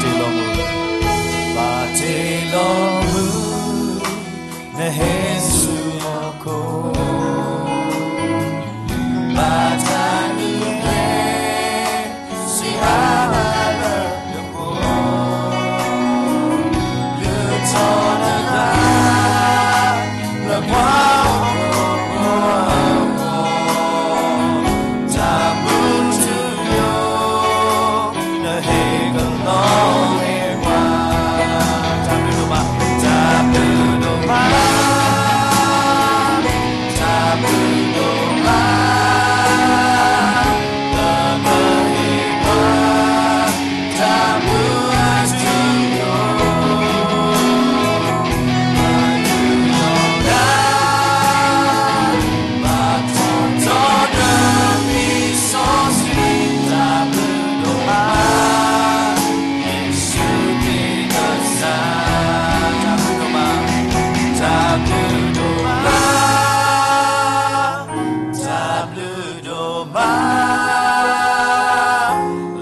တ့လီၤမုၢ်, ဘၣ်တ့လီၤမုၢ်, နဟဲဆူဟီၣ်ခိၣ်, ဘၣ်တၢ်နုၢ်ကျဲ, စံးအါဘၣ်လၢနဖိ, လုၢ်ထီၣ်နသး, လၢပှၤဟီၣ်ခိၣ်အဂီၢ်, တၢ်မူထူယိာ် နဟ့ၣ်ကလီဟ့ၣ်ကွၢ်, တၢ်ဘျုးဒိၣ်မး, တၢ်ဘျုးဒိၣ်မး, တၢ်ဘျုးဒိၣ်မး, လၢနဟ့ၣ်ပှၤ တၢ်မူထူယိာ်, ဘၣ်ထီၣ်ထီနမံၤစီဆှံ, တၢ်ဘျုးဒိၣ်မး ယ့ၣ်ၡူးခရံာ်ကစၢ်, တၢ်ဘျုးဒိၣ်မး, တၢ်ဘျုးဒိၣ်မး, တၢ်ဘျုးဒိၣ်မး,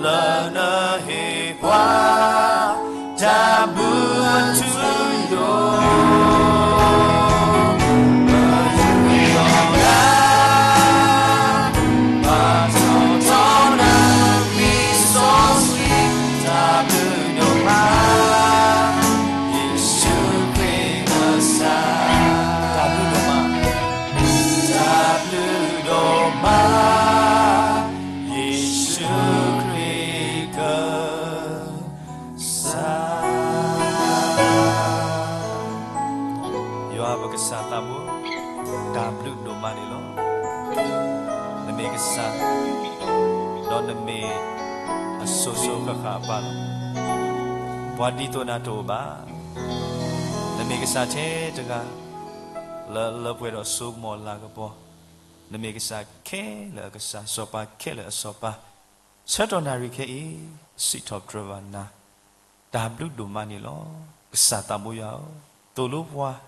လၢနဟ့ၣ်ပှၤ တၢ်မူထူယိာ်, ဘၣ်ထီၣ်ထီနမံၤစီဆှံ, တၢ်ဘျုးဒိၣ်မး, ယ့ၣ်ၡူးခရံာ်ကစၢ်, တၢ်ဘျုးဒိၣ်မး, တၢ်ဘျုးဒိၣ်မး, ယ့ၣ်ၡူးခရံာ်ကစၢ်. ယွၤပကစၢ်သးဘိ, တၢ်ဘျုးဒိၣ်မးန့ၣ်လီၤ. နမ့ၢ်ကစၢ်, ဒီးနမ့ၢ်အစိၤစိၤဃၣ်ဃၣ်အပၢ်လီၤ. ပှၤဒ်သိးနၤတအိၣ်ဘၣ်. နမ့ၢ်ကစၢ်ထဲတဂၤ လၢလၢပှဲၤဒီးစိကမီၤလၤကပီၤ, နမ့ၢ်ကစၢ်ခဲလၢာ်အကစၢ်, စီၤပၤခဲလၢာ်အစီၤပၤ, ဆၢကတီၢ်နၣ်ရံၣ်ခဲအံၤ စံးထီၣ်ပတြၢၤဘၣ်နၤ, တၢ်ဘျုးဒိၣ်မးန့ၣ်လီၤ. ကစၢ်သးဘိယွၤဧၢ, သိၣ်လိပှၤ ဒ်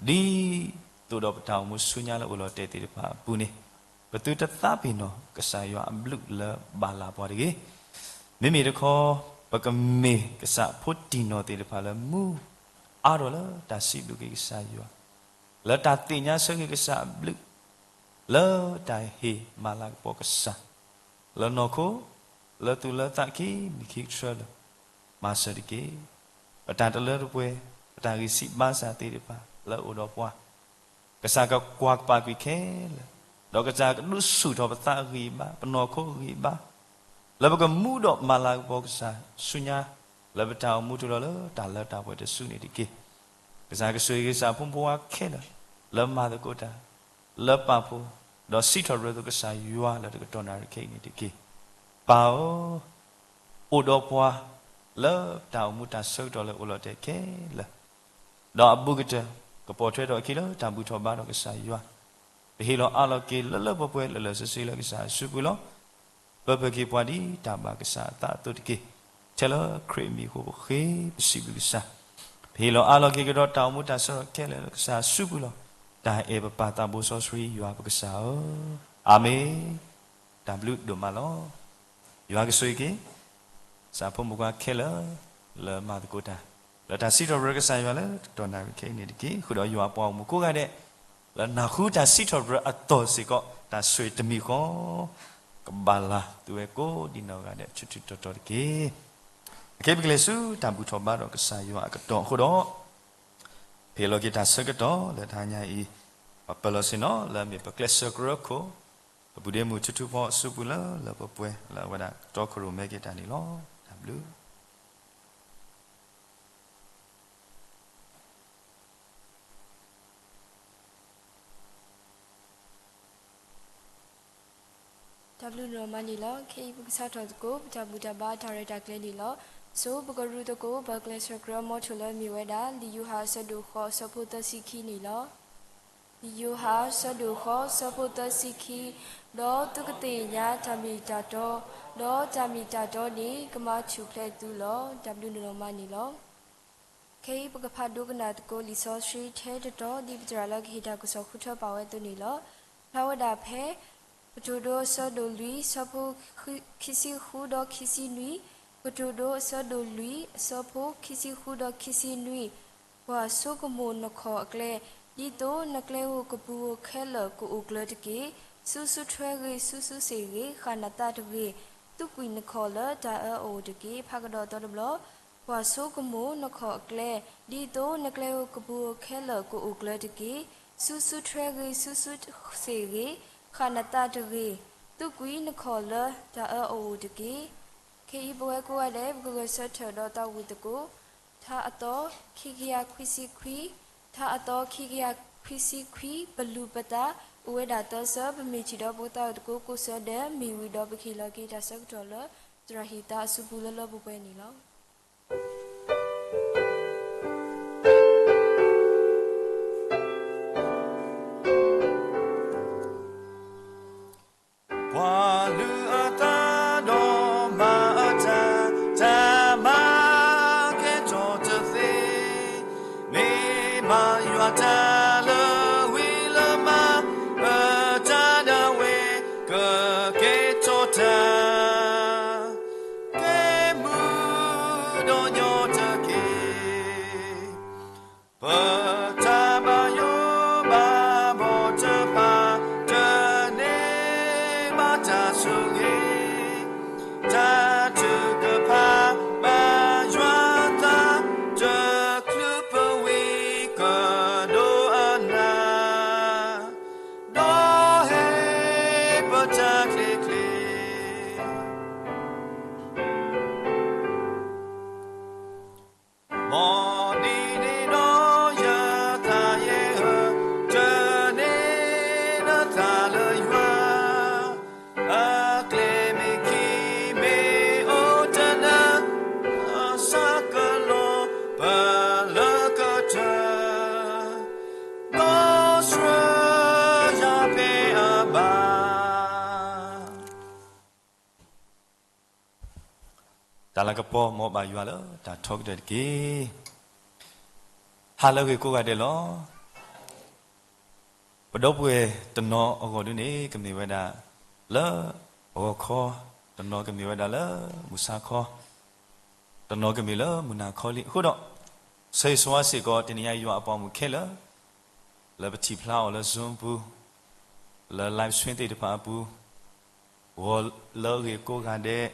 သိးဒီးပတၢ်အိၣ်မူဆူညါလၢအိၣ်လီၤတဲာ်သ့ၣ်တဖၣ်အပူၤန့ၣ်, ပသုတသးပ့ၤနီၣ် ကစၢ်ယွၤအဘျုးလၢဘၣ်လၢပှၤတဂ့ၤ. မ့မ့ၢ်တခီ, ပကမ့ၢ်ကစၢ်အဖိတံၢ်နီၢ်သ့ၣ်တဖၣ်လၢမူအါထီၣ်လၢတၢ်စံးဘျုးက့ၤကစၢ်ယွၤ, လၢတၢ်သ့ၣ်ညါဆၢဂ့ၤကစၢ်အဘျုး, လၢတၢ်ဟ့ၣ်မၤလၤကပီၤကစၢ်, လၢနီၢ်ခိ, လၢသူၣ်လၢသးခံမံၤခံကထြၢလၢ မၤစၢၤတက့ၢ်. ပတၢ်တလၢတပှဲၤ, ပတၢ်ဂံၢ်စၢ်ဘါစၢ်သ့ၣ်တဖၣ်လၢအအိၣ်ဒီးပှၤ, ကစၢ်ကကွၢ်ကပာ်ကွံာ်ခဲလၢာ်, ဒီးကစၢ်ကဒုးဆူၣ်ထီၣ်ပသးဂံၢ်ဘါ, ပနီၢ်ခိဂံၢ်ဘါ, လၢပကမူဒီးမၤလၤကပီၤကစၢ်ဆူညါ, လၢပတၢ်အိၣ်မူတုၤလီၤလၢတၢ်လၢတၢ်ပှဲၤတစုန့ၣ်တက့ၢ်. ကစၢ်ကဆိၣ်ဂ့ၤက့ၤကစၢ်အဖိမုၣ်ဖိခွါခဲလၢာ်, လၢမၤသကိးတၢ်, လၢပာ်ဖှိၣ်, ဒီးစံးထီၣ်ပတြၢၤသိးကစၢ်ယွၤလၢတကတီၢ်နၣ်ရံၣ်ခဲအံၤန့ၣ်တက့ၢ်. ပၢ်ဧၢ, အိၣ်ဒီးပှၤလၢတၢ်အိၣ်မူတၢ်ဆၢကတီၢ်လၢအိၣ်လီၤတဲာ်ခဲလၢာ်, ဒီးအဘူးကတၢၢ် ကပိာ်ထွဲထီၣ်အခံလၢတၢ်ဘူၣ်ထီၣ်ဘါထီၣ်ကစၢ်ယွၤ, ပဟ့ၣ်လီၤအးလီၤက့ၤလၢလၢပှဲၤပှဲၤလၢာ်လၢာ်ဆ့ဆ့လၢကစၢ်အစုပူၤလီၤ. ပၢၤဖှိၣ်က့ၤပှၤဒ်တၢ်ဘၣ်ကစၢ်အသးအသိးတက့ၢ်. ထဲလၢခရံာ်အမံၤအဃိပဃ့ပစံးဘျုးကစၢ်, ပဟ့ၣ်လီၤအးလီၤက့ၤကဒီးတၢ်အိၣ်မူတၢ်ဆၢကတီၢ်ခဲလၢာ်လၢကစၢ်အစုပူၤလီၤ. တၢ်အဲၣ်ပပၢ်သးဘိစီဆှံယွၤပကစၢ်ဧၢ, အၤမ့ၣ်. တၢ်ဘျုးဒိၣ်မးလီၤ. ယွၤကဆိၣ်ဂ့ၤက့ၤ ကစၢ်ဖိမုၣ်ဖိခွါခဲလၢာ် လၢမၤသကိးတၢ် လၢတၢ်စံးထီၣ်ပတြၢၤကစၢ်ယွၤလၢတကတီၢ်နၣ်ရံၣ်ခဲအံၤန့ၣ်တက့ၢ်. ဃုာ်ဒီးယွၤအပှၤဂီၢ်မုၢ်ကိးဂၤဒဲး လၢနၢ်ဟူတၢ်စံးထီၣ်ပတြၢၤအသီၣ်စ့ၢ်ကီး တၢ်ဆိၣ်ဂ့ၤတမံၤဃီ ကဘၣ်လၤသုဝဲကိးဒံးနီၢ်ဂၤဒဲး ထူထူတီတီတက့ၢ်. အခဲအံၤပကလဲၤဆူတၢ်ဘူၣ်ထီၣ်ဘါထီၣ်ကစၢ်ယွၤအကတီၢ်အဃိဒီး ပဟ့ၣ်လီၤက့ၤတၢ်ဆၢကတီၢ်လၢတဟါညါအံၤ ပပၢၢ်လီၤဆ့ၣ်နီၤလၢအမ့ၢ်ပကျဲးစၢးကရၢခိၣ် ပပုၢ်ဒ့မုၣ်ထူထူဖီအစုပူၤလၢလၢပှဲၤပှဲၤ လၢအဝဲဒၣ်ကတီခိၣ်ရိၣ်မဲက့ၤတၢ်န့ၣ်လီၤ. တၢ်ဘျုး တၢ်ဘျုးဒိၣ်မးန့ၣ်လီၤ. ခဲအံၤပကစးထီၣ်သကိး ပတၢ်ဘူၣ်တၢ်ဘါတၢ်ရဲၣ်တၢ်ကျဲၤန့ၣ်လီၤ. ဆိပကရူသကိး ပကျဲးစၢးကရၢမိထိၣ်လၢမ့ၢ်ဝဲဒၣ် လံာ်ယိၤဟၣ်အဆၢဒိၣ်ဃိး အဆၢဖိသၢဆံခံန့ၣ်လီၤ. လံာ်ယိၤဟၣ်အဆၢဒိၣ်ဃိး အဆၢဖိသၢဆံခံ, ဒီးသုကသ့ၣ်ညါတၢ်မ့ၢ်တၢ်တီ, ဒီးတၢ်မ့ၢ်တၢ်တီန့ၣ် ကမၤထူၣ်ဖျဲးသုလီၤ. တၢ်ဘျုးဒိၣ်မးန့ၣ်လီၤ. ခဲအံၤပကဖးဒိကနၣ်သကိး လံာ်စီဆှံထဲတတီၤ ဒ်ပသရၣ်လၢကဟ့ၣ်တၢ်ကစီၣ်ဃုထၢပာ်ဝဲအသိးန့ၣ်လီၤ. ဖျါဝဲဒၣ်ဖဲ ကတိၤဒိအဆၢဒိၣ်လွံၢ် ဆၢဖိခံဆံဃုဒီးခံဆံနွံ, ကတိၤဒိ အဆၢဒိၣ်လွံၢ် အဆၢဖိခံဆံဃုဒီးခံဆံနွံ, ကွၢ်ဆိကမိၣ်နခီၣ်အကျဲ, ဒ်သိးနကျဲဧိၤကပူၤဧိၤခဲလၢာ်ကအိၣ်ကျၢၤတက့ၢ်. စူးစူးထွဲဂ့ၤ စူးစူးဆ့ၣ်ဂ့ၤ, ဃၣ်နသးတဂ့ၤ, သူးကွံာ်နခီၣ်လၢတၢ်အၢအအိၣ်တက့ၢ်. ဖးကဒီးသီတဘျီ, ကွၢ်ဆိကမိၣ်နခီၣ်အကျဲ, ဒ်သိးနကျဲဧိၤကပူၤဧိၤခဲလၢာ်ကအိၣ်ကျၢၤတက့ၢ်. စူးစူးထွဲဂ့ၤ စူးစူးဆ့ၣ်ဂ့ၤ, ဃၣ်နသးတဂ့ၤ, သူးကွံာ်နခီၣ်လၢတၢ်အၢအအိၣ်တက့ၢ်. ခဲအံၤပဝဲကိးဂၤဒဲး ပကဂဲၤဆၢထၢၣ်ဒီးသးဝံၣ်သကိး ထါအသီခံကယၤခွံဆံခွံ, ထါအသီခံကယၤခွံဆံခွံ ပလူၤပသး အိၣ်ဝဲဒၣ်သၢဆၢ, ပမ့ၢ်ထံၣ်ဒီးပကသးဝံၣ်သကိးကိးဆၢဒဲး မ့ၢ်ဝံၤဒီးပကဟ့ၣ်လီၤက့ၤတၢ်ဆၢကတီၢ်လၢ သရၣ်ဟ့ၣ်သးအစုပူၤလၢလၢပှဲၤပှဲၤန့ၣ်လီၤ. ပှၤလုၢ်အသးဒီးမၤအသး, တၢ်မၤကဲထီၣ်တသ့, မ့ၢ်မၤယွၤတၢ်လၢဝံၤလၢမၤ, ပတၢ်ဒၣ်ဝဲကကဲထီၣ်တၢ် ကဲမုာ်ဒီးညီတက့ၢ်. ပတၢ်ဘၣ်ယိၣ်ဘၣ်ဘီၣ်တဖၣ် တန့ၢ်ဘၣ်တၢ်ဆိၣ်ဂ့ၤ, တၢ်ထုကဖၣ်ဘၣ်ယွၤအသး တချုးပဝံၤကဒိးအနၢ်, ဒီးဟ့ၣ်ပတၢ်ချ့ချ့ မ်နံၤန့ၣ်ဒီးယသးယဲၢ်ဧၢ, တန့ၢ်နသးလၢယွၤ, အကျဲမ့ၢ်ခံ မ့ၢ်အိၣ်တနၢၤ, အစးကလီၤပလၢကတၢၢ်, ဒီးဆှၢယၤဖဲအဘၣ် တၢ်လၤကပီၤ မ်ဘၣ်ယွၤလၢတၢ်ထီကတၢၢ်တက့ၢ်. ဟါလၢအဂ့ၤကိးဂၤဒဲးလီၤ. ပဒီပုၢ်ဝဲၢ်တနီၤအဂီၢ်ဒုန့ၣ် ကမ့ၢ်ဝဲဒၣ်လၢဂီၤခီ, တနီၤကမ့ၢ်ဝဲဒၣ်လၢမုၢ်ဆါခီ, တနီၤကမ့ၢ်လၢမုၢ်နၤခီလံ. အဃိဒီး ဆၢဂ့ၤဆၢဝါစ့ၢ်ကီး တနံၤညါယွၤအပှၤမုၣ်ခဲလၢာ် လၢပထံၣ်ဖျါအီၤလၢ Zoom ပူၤ, လၢ live stream သ့ၣ်တဖၣ်အပူၤ, ဂီၤလၢအဂ့ၤကိးဂၤဒဲး,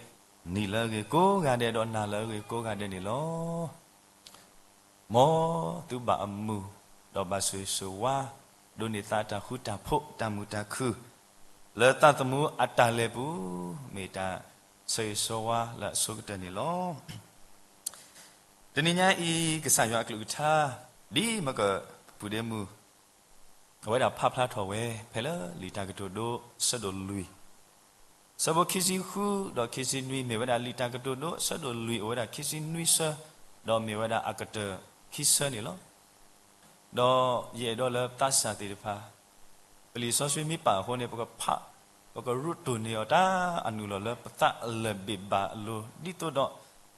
နံၤလၢအဂ့ၤကိးဂၤဒဲး, ဒီးနၤလၢအဂ့ၤကိးဂၤဒဲးန့ၣ်လီၤ. မ်သုဘၣ်အမုာ်, ဒီးဘၣ်ဆိၣ်ဂ့ၤဆိၣ်ဝါ, ဒိးန့ၢ်သးတၢ်ဃူတၢ်ဖိး တၢ်မုာ်တၢ်ခုၣ်, လၢသးသမူအတၢ်လဲၤပူၤ, မ့ၢ်တၢ်ဆၢဂ့ၤဆၢဝါလၢအဆိကတၢၢ်န့ၣ်လီၤ. တနံၤညါအံၤ ကစၢ်ယွၤအကလုၢ်ကထါ ဒ်မကပူၤဒ့မုၢ် အဝဲဒၣ်ဖးဖျါထီၣ်ဝဲ ဖဲလၢလံာ်တၢ်ကတိၤဒိ အဆၢဒိၣ်လွံၢ် ဆၢဖိခံဆံဃု ဒီးခံဆံနွံ, မ့ၢ်ဝဲဒၣ်လံာ်တၢ်ကတိၤဒိ အဆၢဒိၣ်လွံၢ် အိၣ်ဝဲဒၣ်ခံဆံနွံဆၢ, ဒီးမ့ၢ်ဝဲဒၣ်အကတၢၢ်ခံဆၢန့ၣ်လီၤ. ဒီးယအဲၣ်ဒိးလၢပသးစၢ်သ့ၣ်တဖၣ် ပလံာ်စီဆှံမ့ၢ်ပာ်အဃိန့ၣ် ပကဖး, ပကရူးတိၢ်န့ၢ်အီၤတၢ်အနုာ်လီၤလၢပသးအလၢၢ်ဘ့ၣ်ဘၣ်အလိၤ ဒ်သိးဒီး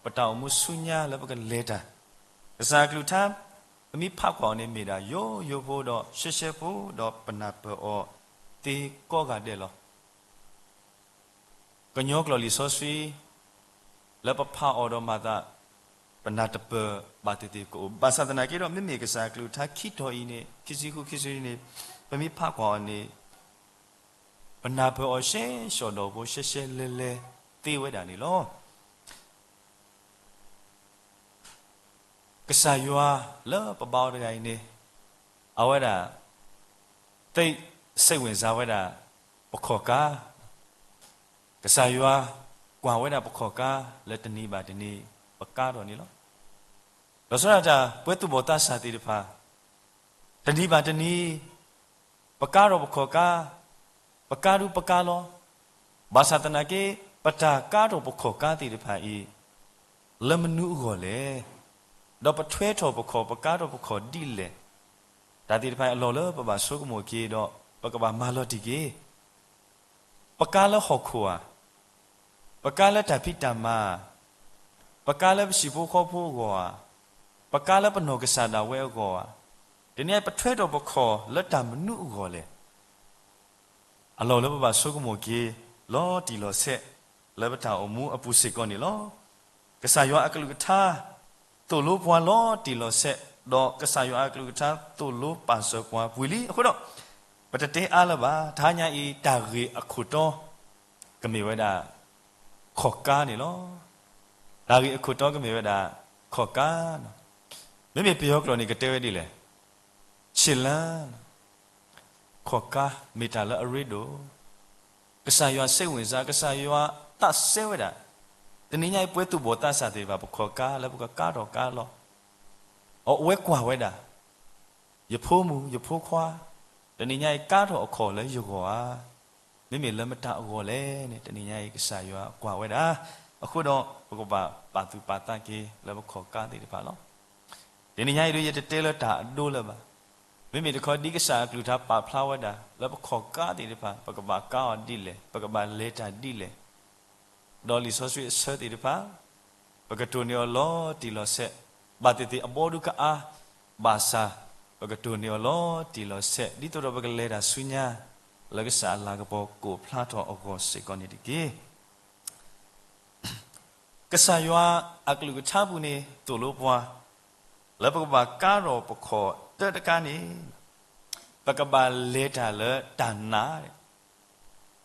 ပတၢ်အိၣ်မူဆူညါလၢပကလဲၤတၢ်, ကစၢ်အကလုၢ်ကထါ ပမ့ၢ်ဖးကွၢ်အီၤန့ၣ် မ့ၢ်ဒၣ်ယိယိဖိဒီးရှဲရှဲဖိ ဒီးပနၢ်ပၢၢ်အီၤသ့ကိးဂၤဒဲးလီၤ. ကညီကျိာ်လံာ်စီဆှံ လၢပဖးအီၤဒီးမၤသး ပနၢ်တပၢၢ်ဘၣ်သ့ၣ်သ့ၣ်ကအိၣ်, ဘၣ်ဆၣ်သနာ်က့ဒီး မ့မ့ၢ်ကစၢ်အကလုၢ်ကထါခံတီၤအံၤန့ၣ် ခံဆံဃု ခံဆံနွံန့ၣ် ပမ့ၢ်ဖးကွၢ်အီၤန့ၣ် ပနၢ်ပၢၢ်အီၤရှဲရှဲဒီးဖိ ရှဲရှဲလဲလဲသ့ဝဲဒၣ်န့ၣ်လီၤ. ကစၢ်ယွၤလၢပဘါအီၤတဂၤအံၤန့ၣ် အဝဲဒၣ် သိၣ်စ့ၣ်ဝဲၢ်စၢ်ဝဲဒၣ် ပခီၣ်ကါ, ကစၢ်ယွၤကွၢ်ဝဲဒၣ်ပခီၣ်ကါလၢတနံၤဘၣ်တနံၤ ပကါထီၣ်န့ၣ်လီၤ. ဒီးဆၢဒၣ်တၢ် ပှၤသူၣ်ဘီၣ်သးစၢ်သ့ၣ်တဖၣ် တနံၤဘၣ်တနံၤ ပကါထီၣ်ပခီၣ်ကါ, ပကါဒုပကါလီၤ. ဘၣ်ဆၣ်သနာ်က့ ပတၢ်ကါထီၣ်ပခီၣ်ကါသ့ၣ်တဖၣ်အံၤ လၢမနုၤအဂီၢ်လဲၣ်. ဒီးပထွဲထီၣ်ပခီၣ် ပကါထီၣ်ပခီၣ်ဒ်လဲၣ်. တၢ်သ့ၣ်တဖၣ်အံၤအလီၢ်လၢပဘၣ်ဆိကမိၣ်က့ၤဒီး ပကဘၣ်မၤလီၤတံၢ်က့ၤ ပကါလၢဟီၣ်ခိၣ်ဧါ, ပကါလၢတၢ်ဖံးတၢ်မၤဧါ, ပကါလၢပဟံၣ်ဖိဃီဖိအဂီၢ်ဧါ, ပကါလၢပနီၢ်ကစၢ်ဒၣ်ဝဲအဂီၢ်ဧါ, တနံၤအံၤပထွဲထီၣ်ပခီၣ်လၢတၢ်မနုၤအဂီၢ်လဲၣ်. အလီၢ်လၢပဘၣ်ဆိကမိၣ်က့ၤ လီၤတံၢ်လီၤဆဲး လၢပတၢ်အိၣ်မူအပူၤစ့ၢ်ကီးန့ၣ်လီၤ. ကစၢ်ယွၤအကလုၢ်ကထါ သိၣ်လိပှၤလီၤတံၢ်လီၤဆဲး, ဒီးကစၢ်ယွၤအကလုၢ်ကထါသိၣ်လိပာ်စၢၤပှၤပှဲၤလံ. အဃိဒီး ပတတဲအါလၢၤဘၣ်, တဟါညါအံၤ တၢ်ဂ့ၢ်အခိၣ်တီ ကမ့ၢ်ဝဲဒၣ် ခီၣ်ကါန့ၣ်လီၤ. တၢ်ဂ့ၢ်အခိၣ်တီကမ့ၢ်ဝဲဒၣ် ခီၣ်ကါ, မ့မ့ၢ်ပယီၤကျိာ်န့ၣ် ကတဲဝဲဒ်လဲၣ်, ဆ့လၢ ခီၣ်ကါ မ့ၢ်တၢ်လၢအရ့ဒိၣ်, ကစၢ်ယွၤစ့ဝံၣ်စါ, ကစၢ်ယွၤသးစဲဝဲဒၣ်, တနံၤညါအံၤ ပှၤသူၣ်ဘီၣ်သးစၢ်သ့ၣ်တဖၣ် ပခီၣ်ကါလၢပကကါထီၣ်ကါလီၤ, အဝဲကွၢ်ဝဲဒၣ်, ယဖိမုၣ်ယဖိခွါ, တနံၤညါအံၤ ကါထီၣ်အခီၣ်လၢယဂီၢ်ဧါ, မ့မ့ၢ်လၢမတၤအဂီၢ်လဲၣ်န့ၣ် တနံၤညါအံၤ ကစၢ်ယွၤကွၢ်ဝဲဒၣ်. အဃိဒီး ပကဘၣ်ပာ်သူၣ်ပာ်သးက့ၤလၢပခီၣ်ကါသ့ၣ်တဖၣ်လီၤ. တနံၤညါအံၤဒ် ယတတဲလၢတၢ်အဒိလၢၤဘၣ်. မ့မ့ၢ်တခီ ဒ်ကစၢ်အကလုၢ်ကထါပာ်ဖျါဝဲဒၣ် လၢပခီၣ်ကါသ့ၣ်တဖၣ် ပကဘၣ်ကါအီၤဒ်လဲၣ်, ပကဘၣ်လဲၤတၢ်ဒ်လဲၣ်, ဒီးလံာ်စီဆှံအဆၢသ့ၣ်တဖၣ် ပကတိၢ်န့ၢ်အီၤလီၤတံၢ်လီၤဆဲး, ဘၣ်သ့ၣ်သ့ၣ်အဘီဒုကအါ, ဘၣ်ဆၣ် ပကတိၢ်န့ၢ်အီၤလီၤတံၢ်လီၤဆဲး ဒ်သိးဒီးပကလဲၤတၢ်ဆူညါ လၢကစၢ်အလၤကပီၤကိးဖျါထီၣ်အဂီၢ်စ့ၢ်ကီးန့ၣ်တက့ၢ်. ကစၢ်ယွၤအကလုၢ်ကထါပူၤန့ၣ် သိၣ်လိပှၤ လၢပကဘၣ်ကါထီၣ်ပခီၣ်တၢတကါန့ၣ် ပကဘၣ်လဲၤတၢ်လၢတၢ်နာ်,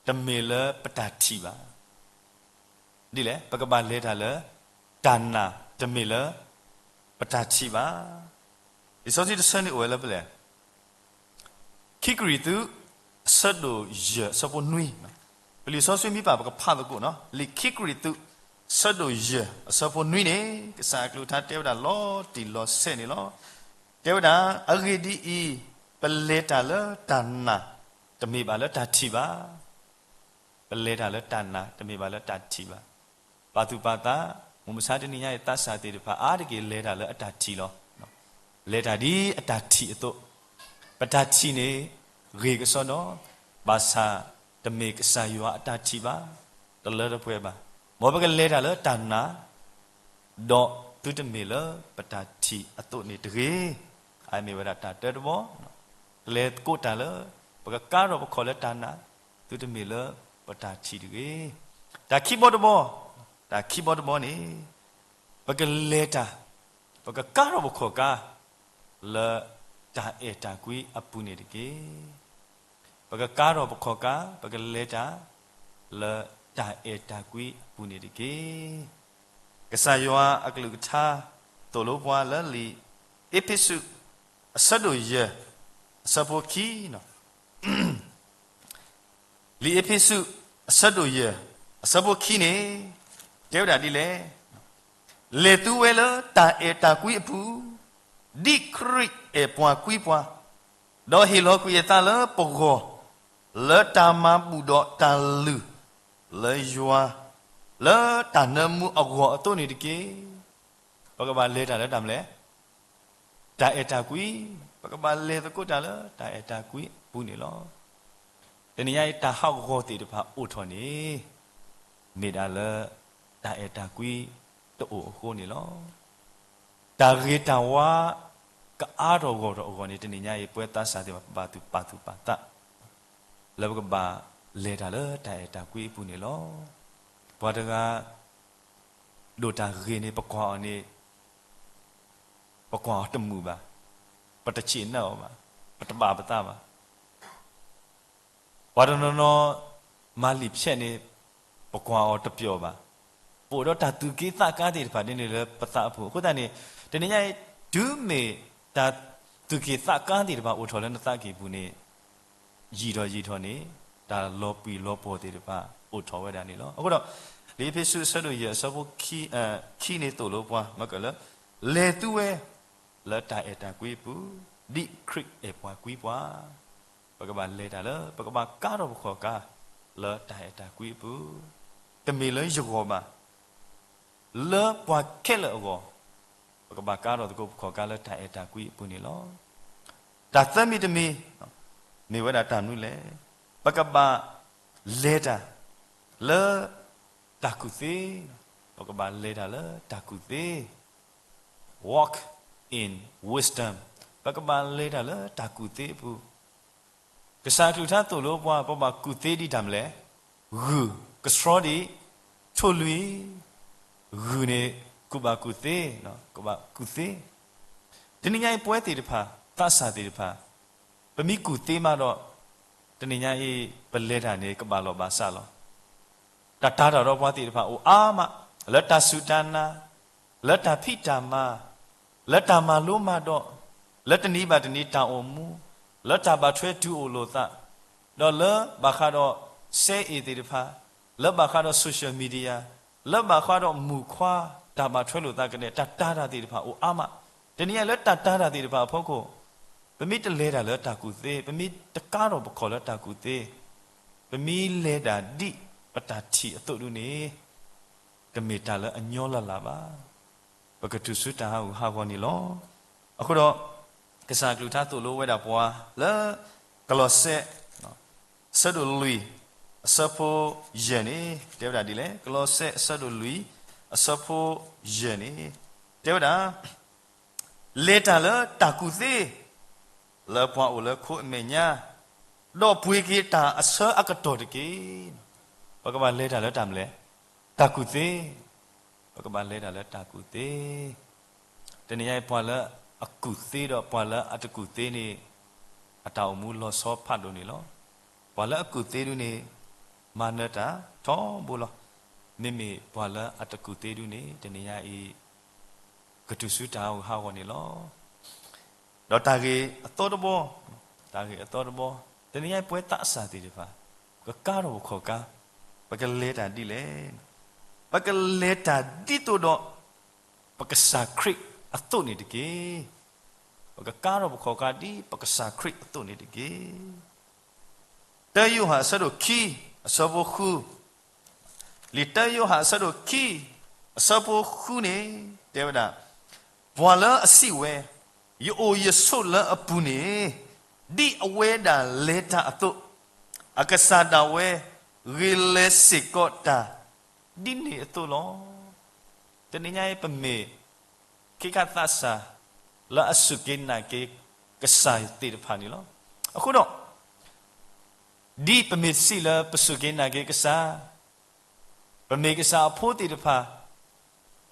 တမ့ၢ်လၢပတၢ်ထံၣ်ဘၣ်. ဒ်လဲၣ်, ပကဘၣ်လဲၤတၢ်လၢ တၢ်နာ်, တမ့ၢ်လၢ ပတၢ်ထံၣ်ဘၣ်. လံာ်စီဆှံတဆၢန့ၣ်အိၣ်ဝဲလၢပလဲၣ် ခံကရံၣ်သူး အဆၢဒိၣ်ယဲၢ် အဆၢဖိနွံ, ပလံာ်စီဆှံမ့ၢ်ပာ် ပကဖးသကိးနီၤ, လံာ်ခံကရံၣ်သူး အဆၢဒိၣ်ယဲၢ် အဆၢဖိနွံန့ၣ် ကစၢ်အကလုၢ်ကထါတဲဝဲဒၣ်လီၤတံၢ်လီၤဆဲးန့ၣ်လီၤ. တဲဝဲဒၣ် အဂ့ၢ်ဒ်အံၤ, ပလဲၤတၢ်လၢတၢ်နာ်, တမ့ၢ်ဘၣ်လၢတၢ်ထံၣ်ဘၣ်. ပလဲၤတၢ်လၢတၢ်နာ်, တမ့ၢ်ဘၣ်လၢတၢ်ထံၣ်ဘၣ်. ပာ်သူၣ်ပာ်သး, မုၢ်မဆါတနံၤညါအံၤ သးစၢ်သ့ၣ်တဖၣ် အါတက့ၢ်လဲၤတၢ်လၢအတၢ်ထံၣ်လီၤ. လဲၤတၢ်ဒ်အတၢ်ထံၣ်အသိး, ပတၢ်ထံၣ်န့ၣ် ဂ့ၤကစီဒီ, ဘၣ်ဆၣ်တမ့ၢ်ကစၢ်ယွၤအတၢ်ထံၣ်ဘၣ်, တလၢတပှဲၤဘၣ်. မ်ပကလဲၤတၢ်လၢတၢ်နာ်, ဒီးသုတမ့ၢ်လၢပတၢ်ထံၣ်အသိးန့ၣ်တဂ့ၤ. အမ့ၢ်ဝဲဒၣ်တၢ်တၢတဘီ, လဲၤသကိးတၢ်လၢ ပကကါထီၣ်ပခီၣ်လၢတၢ်နာ်, သုတမ့ၢ်လၢပတၢ်ထံၣ်တဂ့ၤ. တၢ်ခံဘီတဘီ, တၢ်ခံဘီတဘီန့ၣ် ပကလဲၤတၢ်, ပကကါထီၣ်ပခီၣ်ကါ လၢတၢ်အဲၣ်တၢ်ကွံအပူၤန့ၣ်တက့ၢ်. ပကကါထီၣ်ပခီၣ်ကါ, ပကလဲၤတၢ် လၢတၢ်အဲၣ်တၢ်ကွံအပူၤန့ၣ်တက့ၢ်. ကစၢ်ယွၤအကလုၢ်ကထါ သိၣ်လိပှၤလၢလံာ်အ့းဖ့းစူး အဆၢဒိၣ်ယဲၢ် အဆၢဖိခံ, လံာ်အ့းဖ့းစူး အဆၢဒိၣ်ယဲၢ် အဆၢဖိခံန့ၣ် တဲဝဲဒၣ်ဒ်လဲၣ်, လဲၤသူဝဲလၢတၢ်အဲၣ်တၢ်ကွံအပူၤ, ဒ်ခရံာ်အဲၣ်ပှၤကွံပှၤ, ဒီးဟ့ၣ်လီၤကွံာ်အသးလၢပဂီၢ်, လၢတၢ်မၤဘူၣ်ဒီးတၢ်လုၢ်လၢယွၤ လၢတၢ်နၢမူအဂီၢ်အသိးန့ၣ်တက့ၢ်. ပကဘၣ်လဲၤတၢ်လၢတၢ်မနုၤလဲၣ်, တၢ်အဲၣ်တၢ်ကွံ, ပကဘၣ်လဲၤသကိးတၢ်လၢတၢ်အဲၣ်တၢ်ကွံအပူၤန့ၣ်လီၤ. တနံၤညါအံၤ တၢ်ဟးဂီၤသ့ၣ်တဖၣ်အိၣ်ထီၣ်န့ၣ် မ့ၢ်ဒၣ်လၢ တၢ်အဲၣ်တၢ်ကွံတအိၣ်အဃိန့ၣ်လီၤ. တၢ်ဂ့ၤတၢ်ဝါ ကအါထီၣ်ဂီၢ်ထီၣ်အဂီၢ်န့ၣ် တနံၤညါအံၤ ပဝဲသးစၢ်သ့ၣ်တဖၣ် ပဘၣ်သူၣ်ပာ်သူၣ်ပာ်သး လၢပကဘၣ်လဲၤတၢ်လၢတၢ်အဲၣ်တၢ်ကွံအပူၤန့ၣ်လီၤ. ပှၤတဂၤ ဒိၣ်တၢ်ဂ့ၤန့ၣ် ပကွၢ်အီၤန့ၣ် ပကွၢ်အီၤတမုာ်ဘၣ်, ပတဆံးနၢအီၤဘၣ်, ပတဘၣ်ပသးဘၣ်. ပှၤတနီၤနီၤ မၤလံာ်ဖျဲးန့ၣ် ပကွၢ်အီၤတပျီၤဘၣ်. ပအိၣ်ဒီးတၢ်သူၣ်က့ၤသးကါသ့ၣ်တဖၣ်ဒ်န့ၣ်လၢပသးအပူၤ. အဃိသတးန့ၣ် တနံၤညါအံၤ တုၤမ့ၢ်တၢ်သူၣ်က့ၤသးကါသ့ၣ်တဖၣ်အိၣ်ထီၣ်လၢနသးကံၢ်ပူၤန့ၣ် ယံာ်ထီၣ်ယံာ်ထီၣ်န့ၣ် တၢ်လီၤပှံၢ်လီၤပှီၢ်သ့ၣ်တဖၣ်အိၣ်ထီၣ်ဝဲဒၣ်န့ၣ်လီၤ. အဃိဒီး လံာ်အ့းဖ့းစူးအဆၢဒိၣ်ယဲၢ်အဆၢဖိခံန့ၣ်သိၣ်လိပှၤ မ့ၢ်ကလၢ လဲၤသူဝဲ လၢတၢ်အဲၣ်တၢ်ကွံအပူၤ ဒ်ခရံာ်အဲၣ်ပှၤကွံပှၤ. ပကဘၣ်လဲၤတၢ်လၢ ပကဘၣ်ကါထီၣ်ပခီၣ်ကါ လၢတၢ်အဲၣ်တၢ်ကွံအပူၤ, တမ့ၢ်လၢယဂီၢ်ဘၣ်, လၢပှၤခဲလၢာ်အဂီၢ်, ပကဘၣ်ကါထီၣ်သကိးပခီၣ်ကါလၢတၢ်အဲၣ်တၢ်ကွံအပူၤန့ၣ်လီၤ. တၢ်သၢမံၤတမံၤ မ့ၢ်ဝဲဒၣ်တၢ်မနုၤလဲၣ်, ပကဘၣ်လဲၤတၢ်လၢတၢ်ကူၣ်သ့, ပကဘၣ်လဲၤတၢ်လၢတၢ်ကူၣ်သ့ walk in wisdom, ပကဘၣ်လဲၤတၢ်လၢတၢ်ကူၣ်သ့အပူၤ. ကစၢ်အကလုၢ်ကထါသိၣ်လိပှၤ ပဘၣ်ကူၣ်သ့ဒ်တၢ်မနုၤလဲၣ်, ဂုၢ်ကဆှီဒံး ထိၣ်လွံၢ်, ဂုၢ်န့ၣ် ကူၣ်ဘၣ်ကူၣ်သ့, ကူၣ်ဘၣ်ကူၣ်သ့. တနံၤညါအံၤ ပဝဲသ့ၣ်တဖၣ် သးစၢ်သ့ၣ်တဖၣ် ပမ့ၢ်ကူၣ်သ့မးဒီး တနံၤညါအံၤ ပလဲၤတၢ်န့ၣ် ကဘၣ်လီၢ်ဘၣ်စးလီၤ. တၢ်တာ်တၢ်ဒီးပှၤသ့ၣ်တဖၣ်အိၣ်အါမး, လၢတၢ်စူၢ်တၢ်နာ်, လၢတၢ်ဖံးတၢ်မၤ, လၢတၢ်မၤလိမၤဒိး, လၢတနံၤဘၣ်တနံၤတၢ်အိၣ်မူ, လၢတၢ်ဘၣ်ထွဲတုၤအိၣ်လိာ်သး, ဒီးလၢဘၣ်ဃးဒီး စဲအ့ၣ်သ့ၣ်တဖၣ်, လၢဘၣ်ဃးဒီး social media, လၢဘၣ်ဃးဒီးမူၣ်ခွါ တၢ်ဘၣ်ထွဲလိာ်သးကဒဲး တၢ်တာ်တၢ်သ့ၣ်တဖၣ်အိၣ်အါမး. တနံၤညါလၢတၢ်တာ်တၢ်သ့ၣ်တဖၣ်အဖီခိၣ် ပမ့ၢ်တလဲၤတၢ်လၢတၢ်ကူၣ်သ့, ပမ့ၢ်တကါထီၣ်ပခီၣ်လၢတၢ်ကူၣ်သ့, ပမ့ၢ်လဲၤတၢ်ဒ်ပတၢ်ထံၣ်အသိးဒုန့ၣ် တမ့ၢ်တၢ်လၢအညီလၢ်လၢ်ဘၣ်. ပကတုၤဆူတၢ်ဟးဂူာ်ဟးဂီၤန့ၣ်လီၤ. အဃိဒီး ကစၢ်အကလုၢ်ကထါသိၣ်လိဝဲဒၣ်ပှၤလၢ ကလီးစဲ အဆၢဒိၣ်လွံၢ် အဆၢဖိယဲၢ်န့ၣ် တဲဝဲဒၣ်ဒ်လဲၣ်. ကလီးစဲ အဆၢဒိၣ်လွံၢ် အဆၢဖိယဲၢ်န့ၣ် တဲဝဲဒၣ် လဲၤတၢ်လၢတၢ်ကူၣ်သ့ လၢပှၤအိၣ်လၢခိအမဲာ်ညါ, ဒီးပှ့ၤက့ၤတၢ်အဆၢအကတီၢ်တက့ၢ်. ပကဘၣ်လဲၤတၢ်လၢတၢ်မနုၤလဲၣ်, တၢ်ကူၣ်သ့. ပကဘၣ်လဲၤတၢ်လၢတၢ်ကူၣ်သ့. တနံၤညါအံၤ ပှၤလၢအကူၣ်သ့ဒီးပှၤလၢအတကူၣ်သ့န့ၣ် အတၢ်အိၣ်မူလီၤဆီဖးဒိၣ်န့ၣ်လီၤ. ပှၤလၢအကူၣ်သ့ဒုန့ၣ် မၤနၢၤတၢ်ထီဘိလီၤ. မ့မ့ၢ်ပှၤလၢအတကူၣ်သ့ဒုန့ၣ် တနံၤညါအံၤ ကတုၤဆူတၢ်ဟးဂူာ်ဟးဂီၤန့ၣ်လီၤ. ဒီးတၢ်ဂ့ၢ်အသီတဘီ, တၢ်ဂ့ၢ်အသီတဘီ, တနံၤညါအံၤပဝဲသးစၢ်သ့ၣ်တဖၣ် ကကါထီၣ်ပခီၣ်ကါ, ပကလဲၤတၢ်ဒ်လဲၣ်. ပကလဲၤတၢ်ဒ်သိးဒီး ပကစၢ်ခရံာ်အသိးန့ၣ်တက့ၢ်. ပကကါထီၣ်ပခီၣ်ကါဒ်ပကစၢ်ခရံာ်အသိးန့ၣ်တက့ၢ်. တၢယိၤဟၣ်အဆၢဒိၣ်ခံ အဆၢဖိဃု, လံာ်တၢယိၤဟၣ်အဆၢဒိၣ်ခံ အဆၢဖိဃုန့ၣ် တဲဝဲဒၣ်, ပှၤလၢအစံးဝဲ, ယအိၣ်ယဆိးလၢအပူၤန့ၣ်, ဒ်အဝဲဒၣ်လဲၤတၢ်အသိး, အကစၢ်ဒၣ်ဝဲ ဂ့ၤလဲၤစ့ၢ်ကီးတၢ် ဒ်န့ၣ်အသိးလီၤ. တနံၤညါအံၤ ပမ့ၢ် ခ့ခါသးစၢ် လၢအစူၢ်က့ၤနာ်က့ၤကစၢ်သ့ၣ်တဖၣ်န့ၣ်လီၤ. အဃိဒီး ဒ်ပမ့ၢ်တစံးလၢပစူၢ်က့ၤနာ်က့ၤကစၢ်, ပမ့ၢ်ကစၢ်အဖိသ့ၣ်တဖၣ်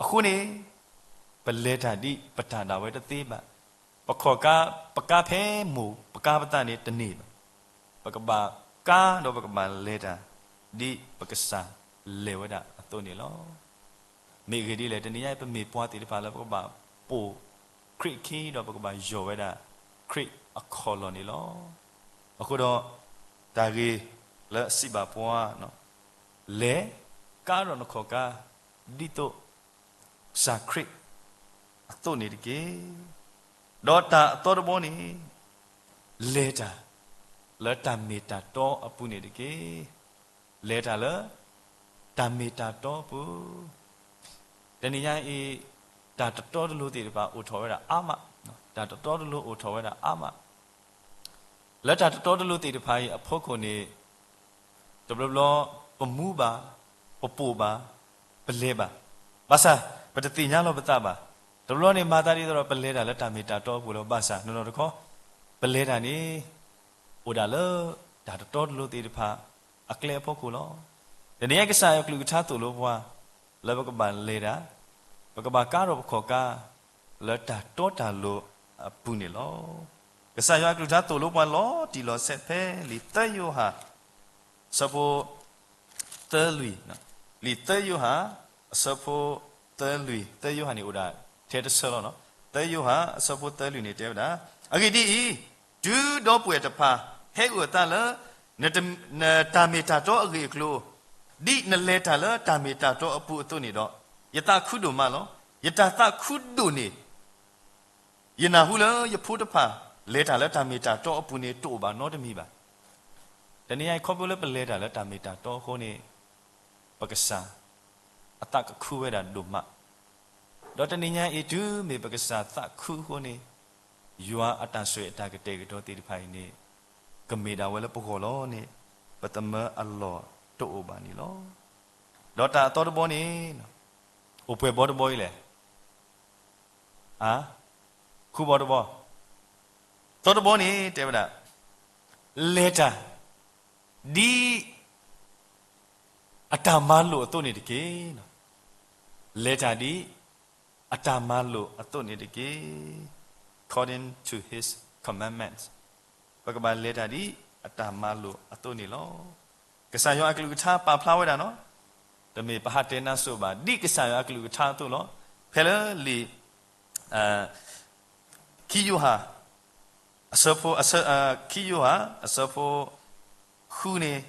အဃိန့ၣ် ပလဲၤတၢ်ဒ်ပတၢ်ဒၣ်ဝဲတသ့ဘၣ်. ပခီၣ်ကါ, ပကါဖဲမိၢ်ပကါပသးန့ၣ်တန့ၢ်ဘၣ်. ပကဘၣ်ကါဒီးပကဘၣ်လဲၤတၢ် ဒ်ပကစၢ်လဲၤဝဲဒၣ်အသိးန့ၣ်လီၤ. မ့ၢ်အဂ့ၢ်ဒ်လဲၣ်, တနံၤညါအံၤ ပမ့ၢ်ပှၤသ့ၣ်တဖၣ်လၢပကဘၣ်ပိာ်ခရံာ်အခံ ဒီးပကဘၣ်ယီၢ်ဝဲဒၣ်ခရံာ်အခီၣ်လီၢ်န့ၣ်လီၤ. အဃိဒီး တၢ်ဂ့ၢ်လၢအစံးဘၣ်ပှၤ, လဲၤကါထီၣ်နခီၣ်ကါ ဒ်သိးကစၢ်ခရံာ်အသိးန့ၣ်တက့ၢ်. ဒီးတၢ်အသီတဘီန့ၣ် လဲၤတၢ်လၢတၢ်မ့ၢ်တၢ်တီအပူၤန့ၣ်တက့ၢ်. လဲၤတၢ်လၢတၢ်မ့ၢ်တၢ်တီအပူၤ, တနံၤညါအံၤ တၢ်တတီတလိၤသ့ၣ်တဖၣ်အိၣ်ထီၣ်ဝဲဒၣ်အါမး, တၢ်တတီတလိၤအိၣ်ထီၣ်ဝဲဒၣ်အါမး. လၢတၢ်တတီတလိၤသ့ၣ်တဖၣ်အံၤအဖီခိၣ်န့ၣ် တဘျီဘျီ ပမူဘၣ်, ပပိာ်ဘၣ်, ပလဲၤဘၣ်. ဘၣ်ဆၣ် ပတသ့ၣ်ညါလီၤပသးဘၣ်. တဘျီန့ၣ် မၤသးဒ်သိးဒီး ပလဲၤတၢ်လၢတၢ်မ့ၢ်တၢ်တီအပူၤလီၤ. ဘၣ်ဆၣ် နီၢ်နီၢ်တခီ ပလဲၤတၢ်န့ၣ် အိၣ်ဒၣ်လၢတၢ်တတီတလိၤသ့ၣ်တဖၣ်အကျဲအဖီခိၣ်လီၤ. တနံၤညါကစၢ်ယွၤအကလုၢ်ကထါသိၣ်လိပှၤ လၢပကဘၣ်လဲၤတၢ်, ပကဘၣ်ကါထီၣ်ပခီၣ်ကါ လၢတၢ်တီတၢ်လိၤအပူၤန့ၣ်လီၤ. ကစၢ်ယွၤအကလုၢ်ကထါသိၣ်လိပှၤလီၤတံၢ်လီၤဆဲးဖဲလံာ်သၢယိၤဟၣ် အဆၢဖိ သၢလွံၢ်, လံာ်သၢယိၤဟၣ် အဆၢဖိ သၢလွံၢ်, သၢယိၤဟၣ်န့ၣ်အိၣ်ဒၣ်ထဲတဆၢလီၤ. သၢယိၤဟၣ် အဆၢဖိသၢလွံၢ်န့ၣ်တဲဝဲဒၣ်, အဂ့ၢ်ဒ်အံၤ, တုၤဒီပုၢ်ဝဲၢ်တဖၣ် ဟဲအုၣ်အသးလၢ နတ, နတၢ်မ့ၢ်တၢ်တီအဂ့ၢ်အကျိၤ, ဒ်နလဲၤတၢ်လၢတၢ်မ့ၢ်တၢ်တီအပူၤအသိးန့ၣ်ဒီး, ယသးခုဒိၣ်မးလီၤ. ယတၢ်သးခုဒိၣ်န့ၣ် ယနၢ်ဟူလၢယဖိတဖၣ် လဲၤတၢ်လၢတၢ်မ့ၢ်တၢ်တီအပူၤန့ၣ် တအိၣ်ဘၣ်နီတမံၤဘၣ်. တနံၤညါအံၤ ခီဖျိလၢပလဲၤတၢ်လၢတၢ်မ့ၢ်တၢ်တီအဃိန့ၣ် ပကစၢ် အသးကခုဝဲဒၣ်ဒိၣ်မး, ဒီးတနံၤညါအံၤ တုၤမ့ၢ်ပကစၢ်သးခုအဃိန့ၣ် ယွၤအတၢ်ဆိၣ်ဂ့ၤအတၢ်ကတဲာ်ကတီၤသ့ၣ်တဖၣ်အံၤန့ၣ် ကမ့ၢ်ဒၣ်ဝဲလၢပဂီၢ်လီၤန့ၣ် ပသမၢအလီၢ်တအိၣ်ဘၣ်န့ၣ်လီၤ. ဒီးတၢ်အသီတဘီန့ၣ် အိၣ်ပှဲၤဘီတဘီအံၤလဲၣ်. အါ, ဃုဘီတဘီ, သီတဘီန့ၣ် တဲဝဲဒၣ်, လဲၤတၢ် ဒ်အတၢ်မၤလိာ်အသိးန့ၣ်တက့ၢ်. လဲၤတၢ်ဒ်အတၢ်မၤလိာ်အသိးန့ၣ်တက့ၢ်. According to his commandments, ပကဘၣ်လဲၤတၢ်ဒ်အတၢ်မၤလိာ်အသိးန့ၣ်လီၤ. ကစၢ်ယွၤအကလုၢ်ကထါပာ်ဖျါဝဲဒၣ်နီၤ, တမ့ၢ်ပဟးတဲနါစိၤဘၣ်, ဒ်ကစၢ်ယွၤအကလုၢ်ကထါအသိးလီၤ. ဖဲလၢလံာ် ခံယိၤဟၣ် အဆၢဖိ အဆၢ ခံယိၤဟၣ် အဆၢဖိ ဃုန့ၣ်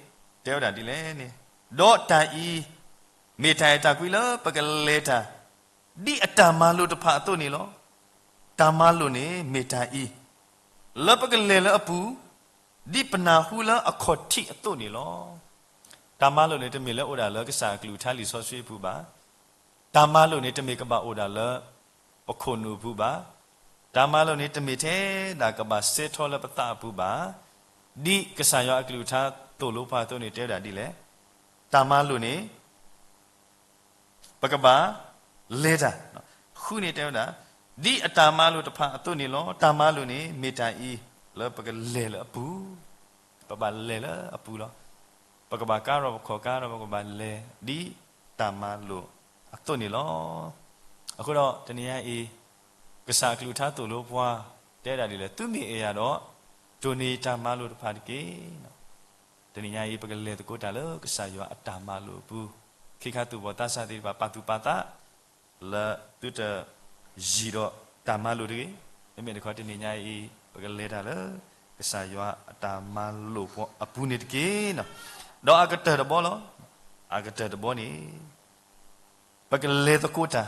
တဲဝဲဒၣ်ဒ်လဲၣ်န့ၣ်, ဒီးတၢ်အံၤ မ့ၢ်တၢ်အဲၣ်တၢ်ကွံလၢပကလဲၤတၢ် ဒ်အတၢ်မၤလိာ်တဖၣ်အသိးန့ၣ်လီၤ. တၢ်မၤလိာ်န့ၣ်မ့ၢ်တၢ်အံၤ, လၢပကလဲၤလၢအပူၤ ဒ်ပနၢ်ဟူလၢအခီၣ်ထံးအသိးန့ၣ်လီၤ. တၢ်မၤလိာ်န့ၣ် တမ့ၢ်လၢအိၣ်ဒၣ်လၢကစၢ်အကလုၢ်ကထါလံာ်စီဆှံအပူၤဘၣ်. တၢ်မၤလိာ်န့ၣ် တမ့ၢ်ကဘၣ်အိၣ်ဒၣ်လၢပခိၣ်နူာ်အပူၤဘၣ်. တၢ်မၤလိာ်န့ၣ် တမ့ၢ်ထဲဒၣ်ကဘၣ်စဲထီၣ်လၢပသးအပူၤဘၣ်. ဒ်ကစၢ်ယွၤအကလုၢ်ကထါသိၣ်လိပှၤအသိးန့ၣ် တဲဝဲဒၣ်ဒ်လဲၣ်, တၢ်မၤလိာ်န့ၣ် ပကဘၣ်လဲၤတၢ်, ဃုန့ၣ်တဲဝဲဒၣ်, ဒ်အတၢ်မၤလိာ်တဖၣ်အသိးန့ၣ်လီၤ. တၢ်မၤလိာ်န့ၣ် မ့ၢ်တၢ်အံၤ လၢပကလဲၤလၢအပူၤ, ပဘၣ်လဲၤလၢအပူၤလီၤ. ပကဘၣ်ကါထီၣ်ပခီၣ်ကါထီၣ် ပကဘၣ်လဲၤဒ်တၢ်မၤလိာ်အသိးန့ၣ်လီၤ. အဃိဒီးတနံၤညါအံၤ ကစၢ်အကလုၢ်ကထါသိၣ်လိပှၤ တဲဒၣ်ဒ်လဲၣ်, သုမ့ၢ်အဲၣ်ယၤဒီး တိၢ်န့ၢ်တၢ်မၤလိာ်တဖၣ်တက့ၢ်. တနံၤညါအံၤ ပကလဲၤသကိးတၢ်လၢကစၢ်ယွၤအတၢ်မၤလိာ်အပူၤ, ခ့ခါသူၣ်ဘီၣ်သးစၢ်သ့ၣ်တဖၣ် ပာ်သူၣ်ပာ်သး လၢသုတယံၤဒီးတၢ်မၤလိာ်တဂ့ၤ. မ့မ့ၢ်တခီတနံၤညါအံၤ ပကလဲၤတၢ်လၢ ကစၢ်ယွၤအတၢ်မၤလိာ်အပူၤန့ၣ်တက့ၢ်. ဒီးအကတၢၢ်တဘီလီၤ. အကတၢၢ်တဘီန့ၣ် ပကလဲၤသကိးတၢ်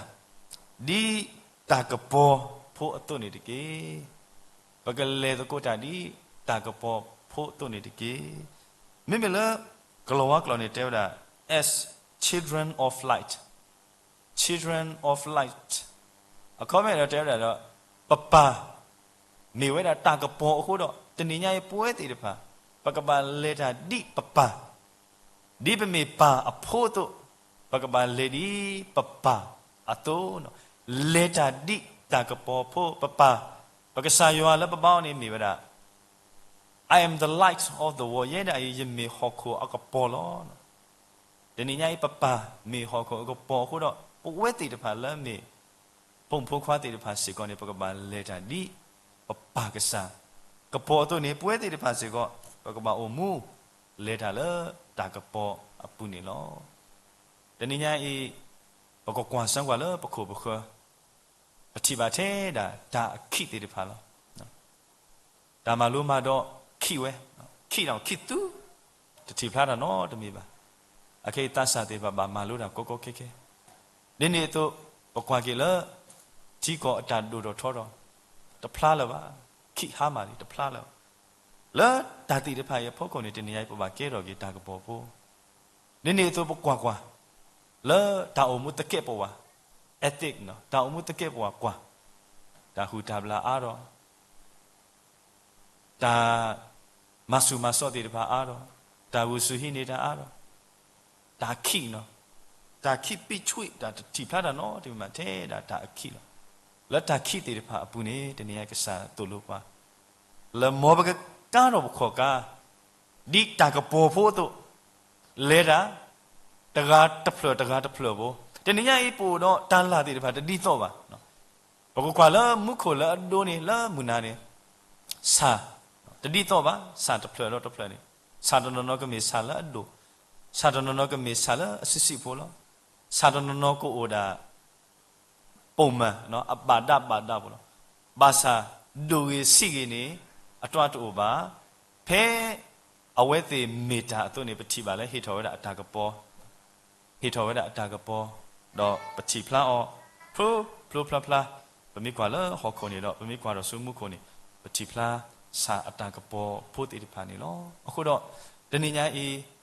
ဒ်တၢ်ကပီၤဖိအသိးန့ၣ်တက့ၢ်. ပကလဲၤသကိးတၢ်ဒ်တၢ်ကပီၤဖိအသိးန့ၣ်တက့ၢ်. မ့မ့ၢ်လၢ ကလီၤဝါကျိာ်န့ၣ်တဲဝဲဒၣ် as children of light, children of light, အခီပညီဒီးတဲဝဲဒၣ်ဒီး ပပၢ် မ့ၢ်ဝဲဒၣ်တၢ်ကပီၤအဃိဒီး တနံၤညါအံၤပဝဲသ့ၣ်တဖၣ် ပကဘၣ်လဲၤတၢ်ဒ်ပပၢ် ဒ်ပမ့ၢ်ပၢ်အဖိအသိး, ပကဘၣ်လဲၤဒ်ပပၢ်အသိး, လဲၤတၢ်ဒ်တၢ်ကပီၤဖိပပၢ်, ပကစၢ်ယွၤလၢပဘါအီၤန့ၣ်မ့ၢ်ဝဲဒၣ် I am the light of the world, ယဲဒၣ်အံၤ ယမ့ၢ်ဟီၣ်ခိၣ်အကပီၤလီၤ. တနံၤညါအံၤ ပပၢ်မ့ၢ်ဟီၣ်ခိၣ်အကပီၤအဃိဒီး ပဝဲသ့ၣ်တဖၣ်လၢမ့ၢ် ပိာ်မုၣ်ဖိခွါသ့ၣ်တဖၣ်စ့ၢ်ကီးန့ၣ် ပကဘၣ်လဲၤတၢ်ဒ်ပပၢ်ကစၢ်ကပီၤအသိးန့ၣ် ပဝဲသ့ၣ်တဖၣ်စ့ၢ်ကီး ပကဘၣ်အိၣ်မူ လဲၤတၢ်လၢတၢ်ကပီၤအပူၤန့ၣ်လီၤ. တနံၤညါအံၤ ပကကွၢ်စၢၤကွၢ်လၢပခိၣ်ပဃၢၤ ပထံၣ်ဘၣ်ထဲဒၣ်တၢ်အခံးသ့ၣ်တဖၣ်လီၤ. တၢ်မၤလိမၤဒိးခံးဝဲ, ခံးဒီးခံးသူ, တထံၣ်ဖျါတၢ်နီတမံၤဘၣ်. အခဲအံၤသးစၢ်သ့ၣ်တဖၣ်ဘၣ်မၤလိတၢ်ကီကီခဲခဲ, ဒ်န့ၣ်အသိး ပကွၢ်က့ၤလၢ ထံကီၢ်အတၢ်ဒိၣ်ထီၣ်ထီထီၣ် တဖျါလၢၤဘၣ်, ခံးဟါမၢ်လံ တဖျါလၢၤဘၣ်. လၢတၢ်သ့ၣ်တဖၣ်အံၤအဖီခိၣ်န့ၣ် တနံၤညါအံၤ ပဘၣ်ကဲထီၣ်က့ၤတၢ်ကပီၤဖိ ဒ်န့ၣ်အသိးပကွၢ်ကွၢ် လၢတၢ်အိၣ်မူသကဲးပဝး ethic တၢ်အိၣ်မူသကဲးပဝးကွၢ်, တၢ်ဟုၣ်တၢ်ဘျၣ်အါထီၣ်, တၢ်မၤဆူၣ်မၤစိးသ့ၣ်တဖၣ်အါထီၣ်, တၢ်ဂုာ်ဆူၣ်ဟံးန့ၢ်တၢ်အါထီၣ်, တၢ်ခံးနီၤ, တၢ်ခံးပံဆွံး တၢ်တထံၣ်ဖျါတၢ်နီတမံၤဘၣ် ထဲဒၣ်တၢ်အခံးလီၤ. လၢတၢ်ခံးသ့ၣ်တဖၣ်အပူၤန့ၣ် တနံၤညါကစၢ်သိၣ်လိပှၤ လၢမ်ပကကါထီၣ်ပခီၣ်ကါ ဒ်တၢ်ကပီၤဖိအသိး, လဲၤတၢ် တဂၤတဖျၢၣ်တဂၤတဖျၢၣ်ဖိ, တနံၤညါအံၤ ပအိၣ်ဒီးတၢ်လၢ်သ့ၣ်တဖၣ်တဒ်သိးဘၣ်. ပကကွၢ်လၢမူခိၣ်လၢအဒိန့ၣ် လၢမုၢ်နၤန့ၣ် ဆၣ်တဒ်သိးဘၣ်, ဆၣ်တဖျၢၣ်ဒီးတဖျၢၣ်န့ၣ်, ဆၣ်တနီၤနီၤကမ့ၢ်ဆၣ်လၢအဒိၣ်, ဆၣ်တနီၤနီၤကမ့ၢ်ဆၣ်လၢအဆံးဆံးဖိလီၤ. ဆၣ်တနီၤနီၤကအိၣ်ဒၣ် ပိာ်မၢၢ် အဘၣ်ဒၣ်ဘၣ်ဒၣ်ဖိလီၤ. ဘၣ်ဆၣ်ဒိၣ်ဂ့ၤဆံးဂ့ၤန့ၣ် အတᢢတအိၣ်ဘၣ်. ဖဲအဝဲသ့ၣ်မ့ၢ်တၢ်အသိးန့ၣ် ပထံၣ်ဘၣ်လၢဟ့ၣ်ထီၣ်ဝဲဒၣ်အတၢ်ကပီၤ, ဟ့ၣ်ထီၣ်ဝဲဒၣ်အတၢ်ကပီၤ, ဒီးပထံၣ်ဖျါအီၤ ဖျိဖျိဖျါဖျါ, ပမ့ၢ်ကွၢ်လၢဟီၣ်ခိၣ်န့ၣ်ဒီး ပမ့ၢ်ကွၢ်ဒီးဆူမူခိၣ်န့ၣ် ပထံၣ်ဖျါဆၣ်အတၢ်ကပီၤဖိသ့ၣ်တဖၣ်န့ၣ်လီၤ. အဃိဒီး တနံၤညါအံၤ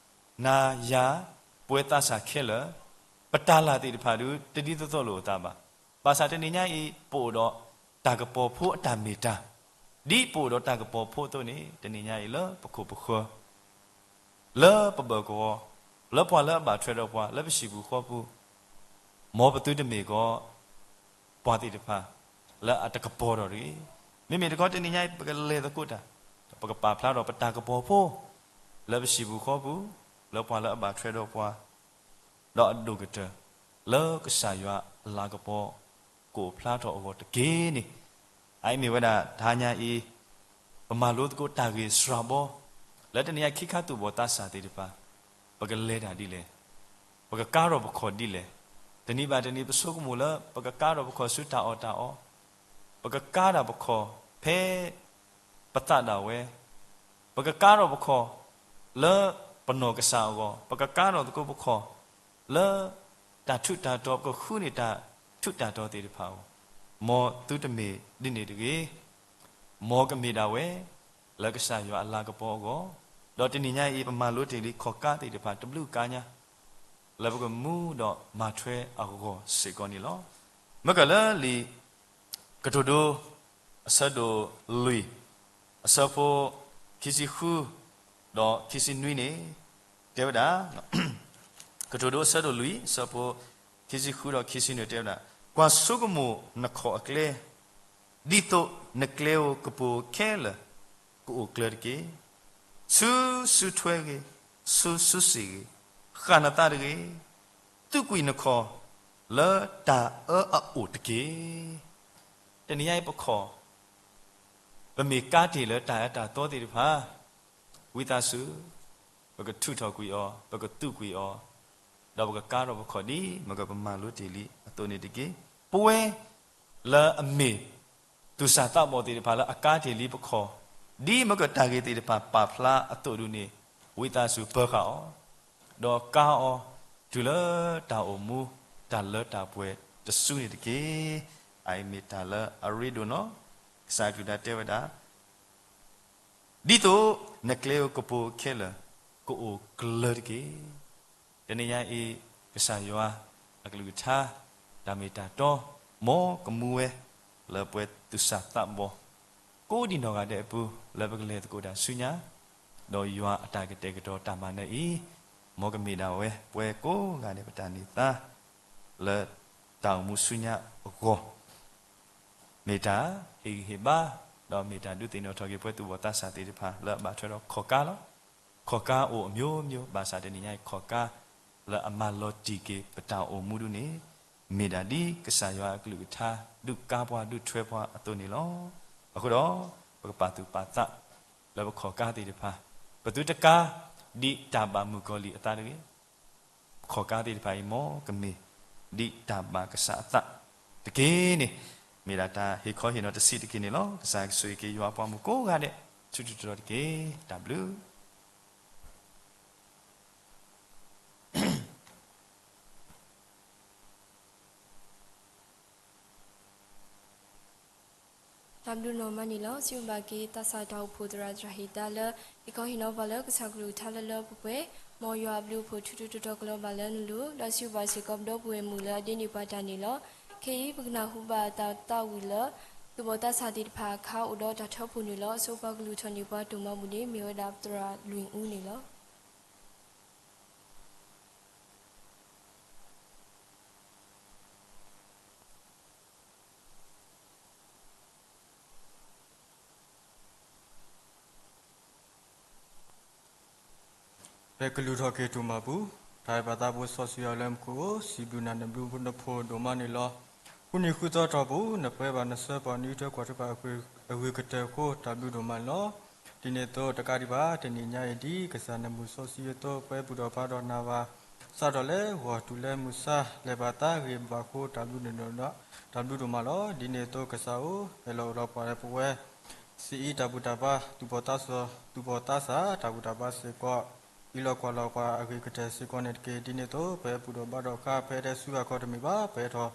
နၤယၤ ပဝဲသးစၢ်ခဲလၢာ် ပတၢ်လၢ်သ့ၣ်တဖၣ်ဒုး တဒ်သိးသိးလိာ်အသးဘၣ်. ဘၣ်ဆၣ်တနံၤညါအံၤ ပအိၣ်ဒီးတၢ်ကပီၤဖိအတၢ်မ့ၢ်တၢ်, ဒ်ပအိၣ်ဒီးတၢ်ကပီၤဖိအသိးန့ၣ် တနံၤညါအံၤလၢပခိၣ်ပဃၢၤ လၢပဘၢၣ်ကဝီၤ, လၢပှၤလၢအဘၣ်ထွဲဒီးပှၤ လၢပဟံၣ်ပူၤဃီပူၤ, မ်ပသုတမ့ၢ်ကီး ပှၤသ့ၣ်တဖၣ် လၢအတကပီၤထီၣ်တဂ့ၤ. မ့မ့ၢ်တခီတနံၤညါအံၤ ပကလဲၤသကိးတၢ်, ပကပာ်ဖျါထီၣ်ပတၢ်ကပီၤဖိ လၢပဟံၣ်ပူၤဃီပူၤ, လၢပှၤလၢအဘၣ်ထွဲဒီးပှၤ, ဒီးအဒိၣ်ကတၢၢ် လၢကစၢ်ယွၤအလၤကပီၤ ကအိၣ်ဖျါထီၣ်အဂီၢ်တက့ၢ်န့ၣ်, အအံၤမ့ၢ်ဝဲဒၣ်တဟါညါအံၤ ပမၤလိသကိးတၢ်ဂ့ၢ်စှၤဘီ, လၢတနံၤညါခံခါသူၣ်ဘီၣ်သးစၢ်သ့ၣ်တဖၣ် ပကလဲၤတၢ်ဒ်လဲၣ်, ပကကါထီၣ်ပခီၣ်ဒ်လဲၣ်, တနံၤဘၣ်တနံၤပဆိကမိၣ်လၢ ပကကါထီၣ်ပခီၣ်ဆူတၢ်အီၣ်တၢ်အီ, ပကကါထီၣ်ပခီၣ်ဖဲ ပသးဒၣ်ဝဲ, ပကကါထီၣ်ပခီၣ်လၢပနီၢ်ကစၢ်အဂီၢ်, ပကကါထီၣ်သကိးပခီၣ်လၢ တၢ်ထူးတၢ်တီၤ ပကဃုန့ၢ်တၢ်ထူးတၢ်တီၤသ့ၣ်တဖၣ်အဂီၢ်, မ်သုတမ့ၢ်ဒ်န့ၣ်တဂ့ၤ, မ်ကမ့ၢ်ဒၣ်ဝဲ လၢကစၢ်ယွၤအလၤကပီၤအဂီၢ်, ဒီးတနံၤညါအံၤ ပမၤလိတ့ၢ်လံခီၣ်ကါသ့ၣ်တဖၣ်တဘျုးကါညါ လၢပကမူဒီးမၤထွဲအဂီၢ်စ့ၢ်ကီးန့ၣ်လီၤ. မ့ၢ်ကလၢလံာ် ကတိၤဒိ အဆၢဒိၣ်လွံၢ် အဆၢဖိ ခံဆံဃု ဒီးခံဆံနွံန့ၣ် တဲဝဲဒၣ်, ကတိၤဒိအဆၢဒိၣ်လွံၢ် အဆၢဖိ ခံဆံဃု ဒီးခံဆံနွံတဲဝဲဒၣ်, ကွၢ်ဆိကမိၣ်နခီၣ်အကျဲ, ဒ်သိးနကျဲဧိၤကပိာ်ခဲလၢာ် ကအိၣ်ကျၢၤတက့ၢ်. ဆူစုထွဲဂ့ၤ, ဆူစုစ့ၣ်ဂ့ၤ, ဃၣ်နသးတဂ့ၤ, သူးကွံာ်နခီၣ်လၢတၢ်အၢအအိၣ်တက့ၢ်. တနံၤညါအံၤပခီၣ် ပမ့ၢ်ကါတ့ၢ်လၢတၢ်အၢတၢ်သီသ့ၣ်တဖၣ် ဝံသးစူၤ ပကထုးထီၣ်ကွံာ်အီၤ, ပကသူးကွံာ်အီၤ, ဒီးပကကါထီၣ်ပခီၣ်ဒ် မ့ၢ်ကပမၤလိတ့ၢ်လံအသိးန့ၣ်တက့ၢ်. ပဝဲလၢအမ့ၢ်သူၣ်စၢ်သးဘီၣ်သ့ၣ်တဖၣ်လၢအကါတ့ၢ်လံပခီၣ် ဒ်မ့ၢ်ကတၢ်ဂ့ၢ်သ့ၣ်တဖၣ်ပာ်ဖျါအသိးဒုန့ၣ် ဝံသးစူၤပၢၤဃာ်အီၤ, ဒီးကါအီၤတုၤလၢတၢ်အိၣ်မူ တၢ်လၢတၢ်ပှဲၤတစုန့ၣ်တက့ၢ်. အအံၤမ့ၢ်တၢ်လၢအရ့ဒိၣ်နီၤ. ကစၢ်အကလုၢ်ကထါတဲဝဲဒၣ် ဒ်သိးနကျဲဧိၤကပိာ်ခဲလၢာ် ကအိၣ်ကျၢၤတက့ၢ်. တနံၤညါအံၤ ကစၢ်ယွၤအကလုၢ်ကထါ တၢ်မ့ၢ်တၢ်တီ မ်ကမူဝဲလၢပှဲၤသူၣ်စၢ်သးဘီၣ် ကိးဒံးနီၢ်ဂၤဒဲးအပူၤ လၢပကလဲၤသကိးတၢ်ဆူညါ, ဒီးယွၤအတၢ်ကတဲာ်ကတီၤတၢ်မၤနၢၤအံၤ မ်ကမ့ၢ်ဒၣ်ဝဲပှဲၤကိးဂၤဒဲးပတၢ်န့ၢ်သါ လၢတၢ်အိၣ်မူဆူညါအဂီၢ် မ့ၢ်တၢ်ဟ့ၣ်ဂံၢ်ဟ့ၣ်ဘါ ဒီးမ့ၢ်တၢ်ဒုးသ့ၣ်နီၣ်ထီၣ်က့ၤပှဲၤသူၣ်ဘီၣ်သးစၢ်သ့ၣ်တဖၣ်လၢအဘၣ်ထွဲဒီးခီၣ်ကါလီၤ. ခီၣ်ကါအိၣ်အမျိုးမျိုး ဘၣ်ဆၣ်တနံၤညါအံၤ ခီၣ်ကါလၢအမၤလီၤတံၢ်က့ၤပတၢ်အိၣ်မူဒုန့ၣ် မ့ၢ်ဒၣ်ဒ်ကစၢ်ယွၤအကလုၢ်ကထါ ဒုးကါပှၤဒုးထွဲပှၤအသိးန့ၣ်လီၤ. အဃိဒီး ပကပာ်သူၣ်ပာ်သး လၢပခီၣ်ကါသ့ၣ်တဖၣ် ပသုတကါ ဒ်တၢ်ဘၣ်မုၣ်ကီၤလံၢ်အသးတဂ့ၤ ခီၣ်ကါသ့ၣ်တဖၣ်အံၤ မ်ကမ့ၢ်ဒ်တၢ်ဘၣ်ကစၢ်အသးတက့ၢ်န့ၣ် မ့ၢ်ဒၣ်တၢ်ဟ့ၣ်ခီဟ့ၣ်နီၤတဆံးတက့ၢ်န့ၣ်လီၤ. ကစၢ်ယွၤကဆိၣ်ဂ့ၤက့ၤယွၤအပှၤမုၣ်ကိးဂၤဒဲး ဆူၣ်ထူၣ်တီၤတီၤတက့ၢ်. တၢ်ဘျုး တၢ်ဘျုးနီၢ်မးန့ၣ်လီၤ. စံးဘျုးဘၣ်က့ၤ သးစၢ်တၢ်အိၣ်ဖှိၣ်သရၣ် သရၣ်ဟ့ၣ်သါလၢ ဟ့ၣ်ခီဟ့ၣ်နီၤပှၤလၢကစၢ်ကလုၢ်ကထါလၢလၢပှဲၤပှဲၤ, မ်ယွၤအဘျုးအဖှိၣ်ထူထူတီၤတီၤကလီၤဘၣ်လၢနလိၤ, ဒီးစံးဘျုးဘၣ်စ့ၢ်ကီးပဒီပုၢ်ဝဲၢ်မုၣ်လၢအဒိးန့ၢ်ပှၤတၢ်န့ၣ်လီၤ. ခဲအံၤ ပကနၢ်ဟူဘၣ်အသးသးဝံၤလၢ သူၣ်ဘီၣ်သးစၢ်သ့ၣ်တဖၣ်အခါအိၣ်ဒီးတၢ်ထၢဖှိၣ်န့ၣ်လီၤ. အဆိပှၤကလုၢ်ထီၣ်န့ၢ်ပှၤတိၢ်မၤဘူၣ်န့ၣ် မ့ၢ်ဝဲဒၣ်သရၣ်လွံၢ်အူန့ၣ်လီၤ. ပကလုၢ်ထီၣ်က့ၤတိၢ်မၤဘူၣ်, တၢ်အဲၣ်ပၢ်သးဘိစီဆှံယွၤလၢမူခိၣ်ဧၢ, စံးဘျုးနၤနဘျုးနဖှိၣ်ဒိၣ်မးန့ၣ်လီၤ. ဃုနံၤဃုသီထီၣ်ပူၤ နပှဲၤဘၣ်နဆှၢပှၤနံၤထွဲကွၢ်ထွဲပှၤအဂ့ၤကတၢၢ်အဃိ တၢ်ဘျုးဒိၣ်မးန့ၣ်လီၤ. ဒ်န့ၣ်အသိးတကးဒံးဘၣ် တနံၤညါအံၤဒ်ကစၢ်နမုၢ်စီဆှံအသိး ပဝဲဘူၣ်ထီၣ်ဘါထီၣ်နၢ်ဘၣ် စးထီၣ်လၢဂီၤတုၤလၢမုၢ်ဆါ လဲၤဘၣ်သးဂ့ၤဘၣ်အဃိ တၢ်ဘျုးဒိၣ်မးလီၤ. ဒ်န့ၣ်အသိးကစၢ်ဧၢ, ဟဲလီၤအိၣ်ဒီးပှၤလၢပဝဲ စံးအံၤတၢ်ဘူၣ်တၢ်ဘါ သူၣ်ဘီၣ်သးစၢ် သူၣ်ဘီၣ်သးစၢ် တၢ်ဘူၣ်တၢ်ဘါစ့ၢ်ကီး အံးလီၤကွၢ်လီၤပှၤအဂ့ၤကတၢၢ်စ့ၢ်ကီးန့ၣ်တက့ၢ်. ဒ်န့ၣ်အသိး ပဟဲဘူၣ်ထီၣ်ဘါထီၣ်အခါ ပဟဲတဲဆူအခီၣ်တမ့ၢ်ဘၣ်, ပဟဲထီၣ်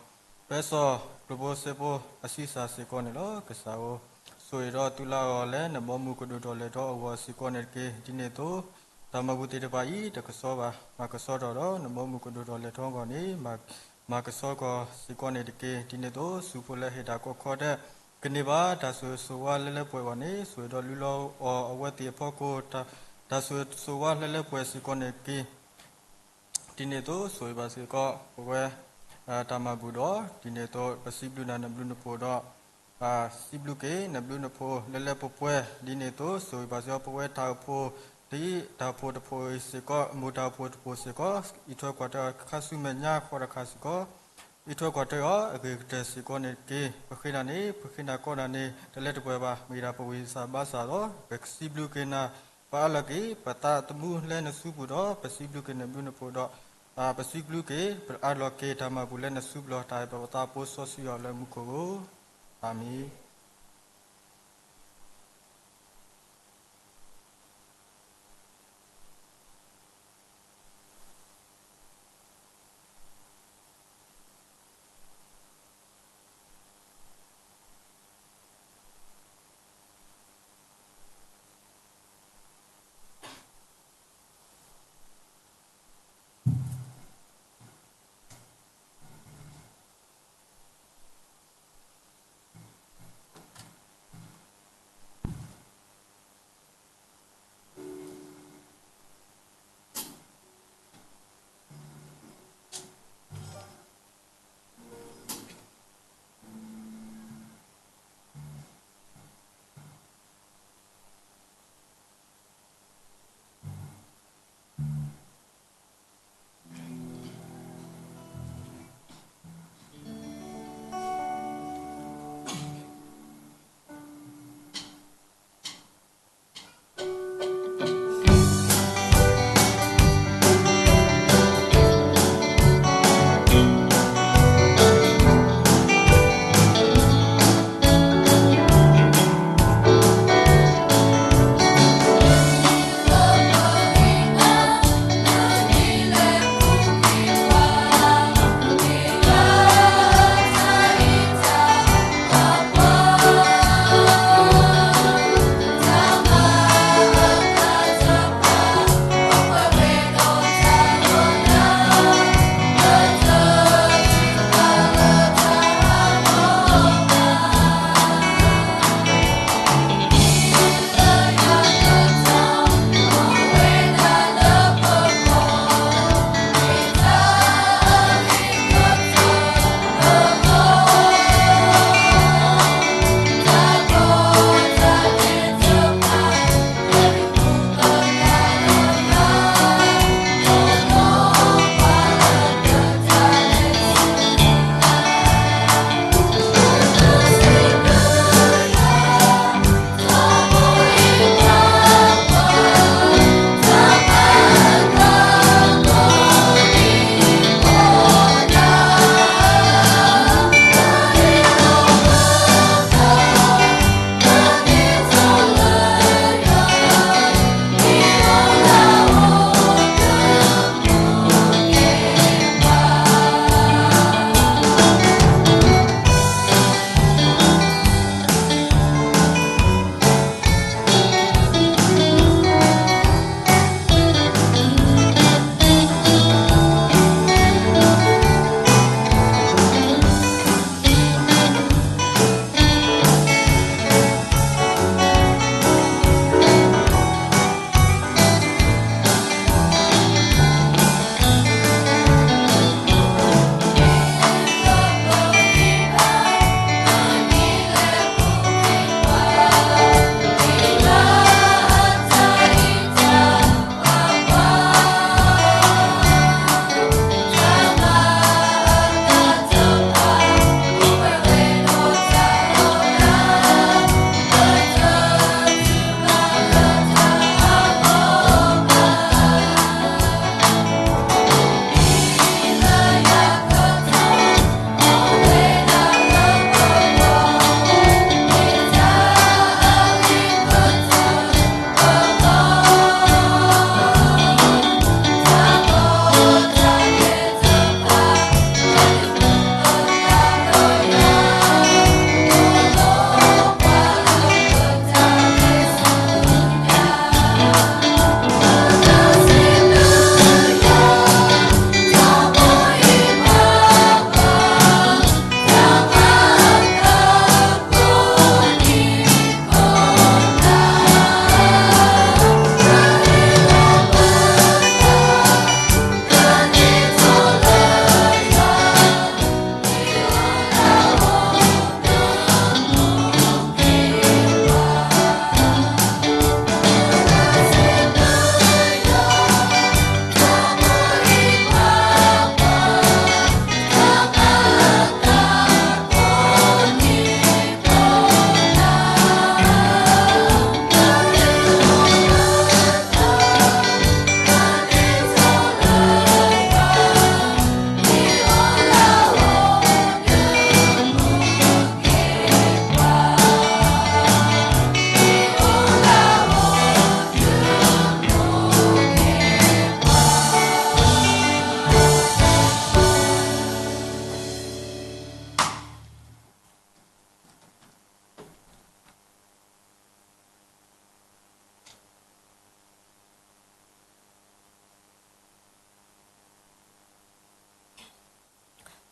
ပဟဲစိာ်ကျိၣ်ဖိစ့ဖိအဆံးစၢ်စ့ၢ်ကီးန့ၣ်လီၤ. ကစၢ်ဧၢ, ဆိၣ်ဂ့ၤဒီးသုလၢအဂီၢ်လၢနဘီမုၢ်ကဒိၣ်ထီၣ်လဲၤထီၣ်အဂီၢ်စ့ၢ်ကီးန့ၣ်တက့ၢ်. ဒ်န့ၣ်အသိး တၢ်မၤဘူၣ်သ့ၣ်တဖၣ်အံၤ တကဆှီဘၣ် မၤကဆှီထီၣ်ဒီး နဘီမုၢ်ကဒိၣ်ထီၣ်လဲၤထီၣ်အဂီၢ်န့ၣ် မၤကဆှီကီၢ်စ့ၢ်ကီးန့ၣ်တက့ၢ်. ဒ်န့ၣ်အသိး ဆူဖိလၢဟ့ၣ်တၢ်ကီၢ်ခီဒဲး ကန့ၢ်ဘၣ်တၢ်ဆိၣ်ဂ့ၤဆိၣ်ဝါလၢလၢပှဲၤပှဲၤအဂီၢ်န့ၣ် ဆိၣ်ဂ့ၤဒီးလုၢ်လီၤအီၤအဝဲသ့ၣ်အဖီခိၣ် တၢ်ဆိၣ်ဂ့ၤဆိၣ်ဝါလၢလၢပှဲၤပှဲၤစ့ၢ်ကီးန့ၣ်တက့ၢ်. ဒ်န့ၣ်အသိး ဆိၣ်ဂ့ၤဘၣ်စ့ၢ်ကီး ပဝဲ တၢ်မၤဘူၣ်ဒီး ဒ်န့ၣ်အသိး ပစံးဘျုးနၤနဘျုးနဖှိၣ်ဒီး စံးဘျုးက့ၤနဘျုးနဖှိၣ်လၢလၢပှဲၤပှဲၤ ဒ်န့ၣ်အသိး ဆိၣ်ဂ့ၤဘၣ်စ့ၢ်ကီး ပဝဲတၢ်အိၣ်ဖှိၣ် ဒ်တၢ်အိၣ်ဖှိၣ်တဖှိၣ်စ့ၢ်ကီး, မိၢ်တၢ်အိၣ်ဖှိၣ်တဖှိၣ်စ့ၢ်ကီး, အံးထွဲကွၢ်ထွဲအီၤခါဆူမဲာ်ညါဃီတခါစ့ၢ်ကီး, အံးထွဲကွၢ်ထွဲအီၤအဂ့ၤကတၢၢ်စ့ၢ်ကီးန့ၣ်တက့ၢ်. ပဃ့နၤန့ၣ် ပဃ့နၤကိးနၤန့ၣ် တလၢတပှဲၤဘၣ်. မ့ၢ်ဒၣ်ပဝံသးစူၤဘၣ်ဆၣ်ဒီး ပစံးဘျုးက့ၤနၤ, ပအၢၣ်လီၤက့ၤ ပသးသမူလၢနစုပူၤဒီး ပစံးဘျုးက့ၤနဘျုးနဖှိၣ်ဒီး ပစံးဘျုးက့ၤ ပအၢၣ်လီၤက့ၤတၢ်မၤပူၤလၢနစုပူၤလီၤ. တၢ်အဲၣ်ပဝဲသးဖိစီဆှံယွၤလၢမူခိၣ်ဧၢ, အၤမ့ၣ်.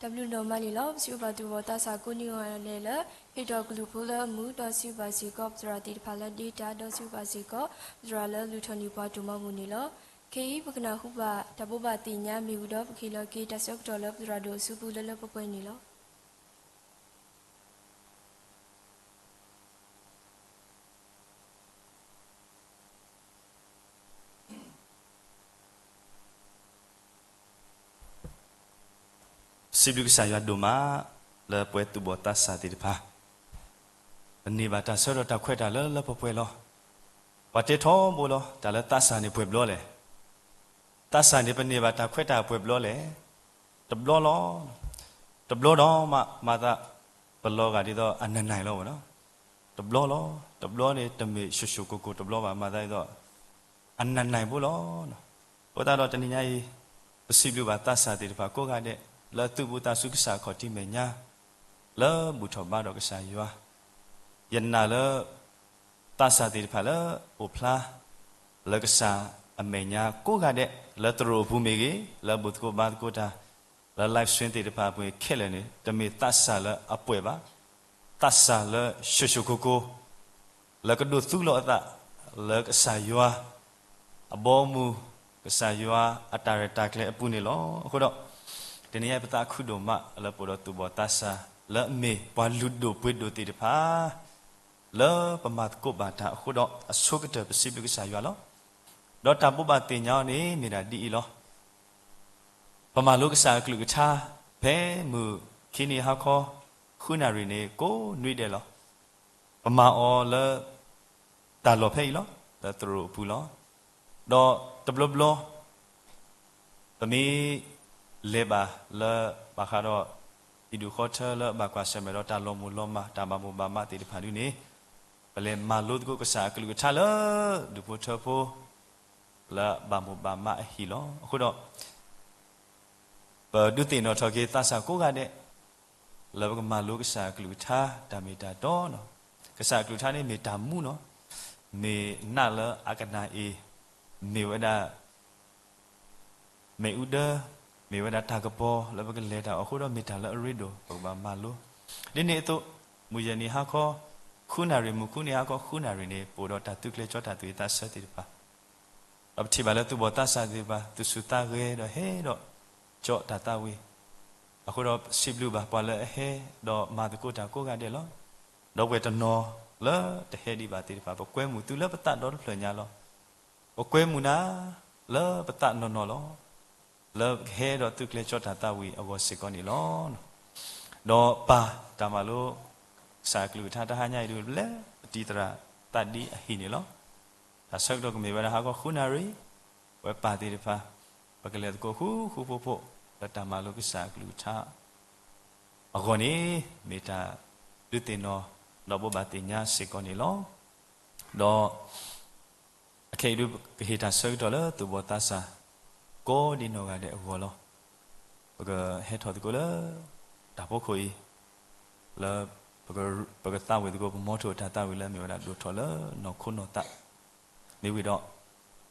တၢ်ဘျုးဒိၣ်မးန့ၣ်လီၤ. ပစံးဘျုးဘၣ်သူၣ်ဘီၣ်သးစၢ်ကိးနံၤဂီၢ်ဒဲးလၢ ဟ့ၣ်ထီၣ်ကလုၢ်ဖိလၢအမုာ်, ဒီးစံးဘျုးဘၣ်စ့ၢ်ကီးပသရၣ်သ့ၣ်တဖၣ်လၢဒ့တၢ်, ဒီးစံးဘျုးဘၣ်စ့ၢ်ကီး ပသရၣ်လၢလူၤထီၣ်န့ၢ်ပှၤဒိၣ်မးပူၤန့ၣ်လီၤ. ခဲအံၤပကနၢ်ဟူဘၣ်တၢ်ဘိးဘၣ်သ့ၣ်ညါမ့ၢ်ဝံၤဒီး ပကဟ့ၣ်လီၤက့ၤတၢ်ဆၢကတီၢ်လၢပသရၣ်ဒိၣ်အစုပူၤလၢလၢပှဲၤပှဲၤန့ၣ်လီၤ. စံးဘျုးကစၢ်ယွၤဒိၣ်မး လၢပဝဲသူၣ်ဘီၣ်သးစၢ်သ့ၣ်တဖၣ် ပန့ၢ်ဘၣ်တၢ်ဆၢကတီၢ်တၢ်ခွဲးတၢ်ယာ်လၢလၢပှဲၤပှဲၤလီၤ. ပှၤတဲထီဘိလီၤ တၢ်လၢသးစၢ်န့ၣ်ပှဲၤဘျီလဲၣ်. သးစၢ်န့ၣ် ပန့ၢ်ဘၣ်တၢ်ခွဲးတၢ်ယာ်ပှဲၤဘျီလဲၣ်. တဘျီလီၤ. တဘျီဒီးမး မၤသး ပလီၤဂာ်ဒ်သိးအနးနးလီၤဝဲလီၤ. တဘျီလီၤ. တဘျီန့ၣ် တမ့ၢ်ဆိၣ်ဆိၣ်ကိၢ်ကိၢ်တဘျီဘၣ် မၤသးဒ်သိး အနးနးဘိလီၤ. အဃိသတးဒီးတနံၤညါအံၤ ပစံးဘျုးဘၣ်သးစၢ်သ့ၣ်တဖၣ်ကိးဂၤဒဲး လၢသူၣ်ဘီၣ်သးစၢ်ကစၢ်အခီၣ်ထံးမဲာ်ညါ လၢဘူၣ်ထီၣ်ဘါထီၣ်ကစၢ်ယွၤ ယနာ်လၢ သးစၢ်သ့ၣ်တဖၣ်လၢအိၣ်ဖျါ လၢကစၢ်အမဲာ်ညါကိးဂၤဒဲး လၢသရိာ်အပူၤမ့ၢ်ဂ့ၤ, လၢဘူၣ်သကိးဘါသကိးတၢ်, လၢ live stream သ့ၣ်တဖၣ်အပူၤခဲလၢာ်န့ၣ် တမ့ၢ်သးစၢ်လၢအပှဲၤဘၣ်. သးစၢ်လၢဆိၣ်ဆိၣ်ကိၢ်ကိၢ် လၢကဒိးသူလီၤအသး လၢကစၢ်ယွၤ အဘီအမုၢ်, ကစၢ်ယွၤအတၢ်ရဲၣ်တၢ်ကျဲၤအပူၤန့ၣ်လီၤ. အဃိဒီး တနံၤညါအံၤပသးခုဒိၣ်မး လၢပအိၣ်ဒီးသူၣ်ဘီၣ်သးစၢ် လၢအမ့ၢ်ပှၤလုၢ်ဒိၣ်ပှ့ၤဒိၣ်သ့ၣ်တဖၣ် လၢပမၤသကိးဘၣ်တၢ်အဃိဒီး အဆိကတၢၢ်ပစံးဘျုးကစၢ်ယွၤလီၤ. ဒီးတၢ်ဘိးဘၣ်သ့ၣ်ညါအီၤန့ၣ် မ့ၢ်ဒၣ်ဒ်အံၤလီၤ. ပမၤလိကစၢ်အကလုၢ်ကထါ ဖဲမုၢ်ခံနံၤဟါခီ ဃုနၣ်ရံၣ်န့ၣ် ကိးနွံဒဲးလီၤ. ပမၤအီၤလၢ တၢ်လီၢ်ဖဲအံၤလီၤ. လၢသရိာ်အပူၤလီၤ. ဒီးတဘျီဘျီ ပမ့ၢ်လဲၤဘၣ်လၢဘၣ်ဃးဒီး ဟံၣ်ဒူၣ်ဃီထၢလၢဘၣ်ကွၢ်ဆၢၣ်မဲာ်ဒီးတၢ်လီၤမုၢ်လီၤမၢ် တၢ်ဘၣ်မိၢ်ဘၣ်မးသ့ၣ်တဖၣ်ဒ်န့ၣ် ပလဲၤမၤလိသကိးကစၢ်အကလုၢ်ကထါလၢ ဒူၣ်ဖိထၢဖိ လၢဘၣ်မိၢ်ဘၣ်မးအဟံၣ်လီၤ. အဃိဒီး ပဒုးသ့ၣ်နီၣ်ထီၣ်က့ၤသးစၢ်ကိးဂၤဒဲး လၢပကမၤလိကစၢ်အကလုၢ်ကထါတၢ်မ့ၢ်တၢ်တီလီၤ. ကစၢ်အကလုၢ်ကထါန့ၣ်မ့ၢ်တၢ်မူလီၤ. မ့ၢ်နးလၢအကနၣ်အ့ၣ်, မ့ၢ်ဝဲဒၣ် မ့ၣ်အူဒၢ, မ့ၢ်ဝဲဒၣ်တၢ်ကပီၤလၢပကလဲၤတၢ်အီၤအဃိဒီး မ့ၢ်တၢ်လၢအရ့ဒိၣ် ပကဘၣ်မၤလိ. ဒ်န့ၣ်အသိး မုၢ်ယဲၢ်နံၤဟါခီ ဃုနၣ်ရံၣ်, မုၢ်ဃုနံၤဟါခီ ဃုနၣ်ရံၣ်န့ၣ် ပအိၣ်ဒီးတၢ်သုးကျဲၤကၠီတၢ်သူၣ်ဝံၣ်သးဆၢသ့ၣ်တဖၣ် ဒီးပထံၣ်ဘၣ်လၢသူၣ်ဘီၣ်သးစၢ်သ့ၣ်တဖၣ် သူၣ်ဆူၣ်သးဂဲၤဒီးဟဲဒီးကၠီတၢ်သးဝံၣ်, အဃိဒီးစံးဘျုးဘၣ်ပှၤလၢအဟဲဒီးမၤသကိးတၢ်ကိးဂၤဒဲးလီၤ. ဒီးပဝဲတနီၤလၢတဟဲဒံးဘၣ်သ့ၣ်တဖၣ် ပကွဲမုာ်သုလၢပသးဒီတဖျၢၣ်ညါလီၤ. ပကွဲမုာ်နၤလၢပသးနီၢ်နီၢ်လီၤ. လၢပကဟဲဒီးသုးကျဲၤကၠီတၢ်သးဝံၣ်အဂီၢ်စ့ၢ်ကီးန့ၣ်လီၤ. ဒီးပၢ်တၢ်မၤလိ ကစၢ်အကလုၢ်ကထါတဟါညါအံၤဒုး လၢပတံၤသရၣ်သးဒံအဟံၣ်န့ၣ်လီၤ. တၢ်ဆၢကတီၢ်ကမ့ၢ်ဝဲဒၣ်ဟါခီဃုနၣ်ရံၣ်, ပဝဲပၢ်သ့ၣ်တဖၣ် ပကလဲၤသကိးဃူဃူဖိးဖိး လၢတၢ်မၤလိကစၢ်အကလုၢ်ကထါအဂီၢ်န့ၣ် မ့ၢ်တၢ်ဒုးသ့ၣ်နီၣ် ဒီးဘိးဘၣ်သ့ၣ်ညါစ့ၢ်ကီးန့ၣ်လီၤ. ဒီး အခဲအံၤဒုး ပကဟ့ၣ်တၢ်ဆၢကတီၢ်လၢသူၣ်ဘီၣ်သးစၢ် ကိးဒံနီၢ်ဂၤဒဲးအဂီၢ်လီၤ. ပကဟဲထီၣ်သကိးလၢ တၢ်ဖီခိၣ်အံၤ လၢ ပကသးဝံၣ်သကိး ပမီထိၣ်အတၢ်သးဝံၣ်လၢအမ့ၢ်ဝဲဒၣ်ဒိၣ်ထီၣ်လၢနီၢ်ခိနီၢ်သး မ့ၢ်ဝံၤဒီး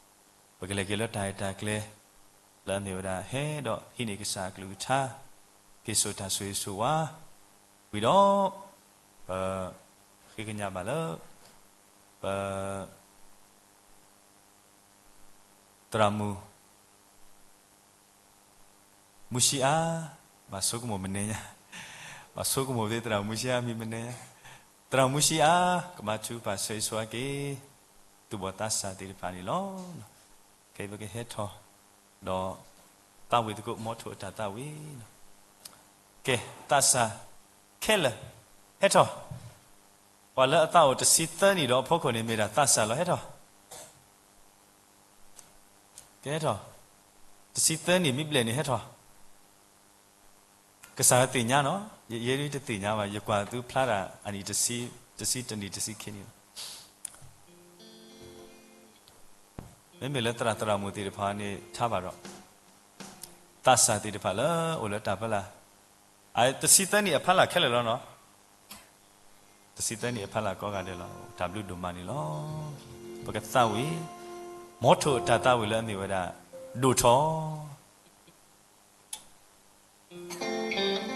ပကလဲၤက့ၤလၢတၢ်ရဲၣ်တၢ်ကျဲၤ လၢအမ့ၢ်ဝဲဒၣ်ဟဲဒီးဟံးန့ၢ်ကစၢ်အကလုၢ်ကထါ ဖ့ၣ်စိၣ်တၢ်ဆိၣ်ဂ့ၤဆိၣ်ဝါ ဝံၤဒီး ပ ဃ့ကညးဘၣ်လၢ ပ သရၣ်မုၣ် မူၡံအါ, ဘၣ်ဆိကမိၣ်မနုၤညါ, ဘၣ်ဆိကမိၣ်သ့သရၣ်မူၡံအါမံၤမနုၤညါ, သရၣ်မူၡံအါ ကဘၣ်ထုကဖၣ်ဆိၣ်ဂ့ၤဆိၣ်ဝါက့ၤ သူၣ်ဘီၣ်သးစၢ်သ့ၣ်တဖၣ်န့ၣ်လီၤ. ခဲအံၤပကဟဲထီၣ် ဒီး သးဝံၣ်သကိးမီထိၣ်အတၢ်သးဝံၣ်လီၤ. ကဲ သးစၢ်ခဲလၢာ် ဟဲထီၣ်, ပှၤလၢအသးအိၣ်တဆံသၢနံၣ်ဒီးအဖီခိၣ်န့ၣ် မ့ၢ်ဒၣ်သးစၢ်လီၤ. ဟဲထီၣ် ကဲထီၣ်, တဆံသၢနံၣ်မ့ၢ်ဘျဲၣ်န့ၣ် ဟဲထီၣ်, ကစၢ်ယွၤသ့ၣ်ညါနီၤ, ယဲဒၣ်တသ့ၣ်ညါဘၣ်, ယကွၢ်သုဖျါတၢ်အနံၣ် တဆံတနံၣ်တဆံခံနံၣ်လီၤ. မ့မ့ၢ်လၢသရၣ်သရၣ်မုၣ်သ့ၣ်တဖၣ်န့ၣ် ထါဘၣ်ဒီး သးစၢ်သ့ၣ်တဖၣ်လၢအိၣ်လၢတၢ်ဖီလာ်, တဆံသၢနံၣ်အဖီလာ်ခဲလၢာ်လီၤနီၤ. တဆံသၢနံၣ်အဖီလာ်ကိးဂၤဒဲးလီၤ. တၢ်ဘျုးဒိၣ်မးန့ၣ်လီၤ. ပကသးဝံၣ် မီထိၣ်အတၢ်သးဝံၣ်လၢအမ့ၢ်ဝဲဒၣ် ဒိၣ်ထီၣ်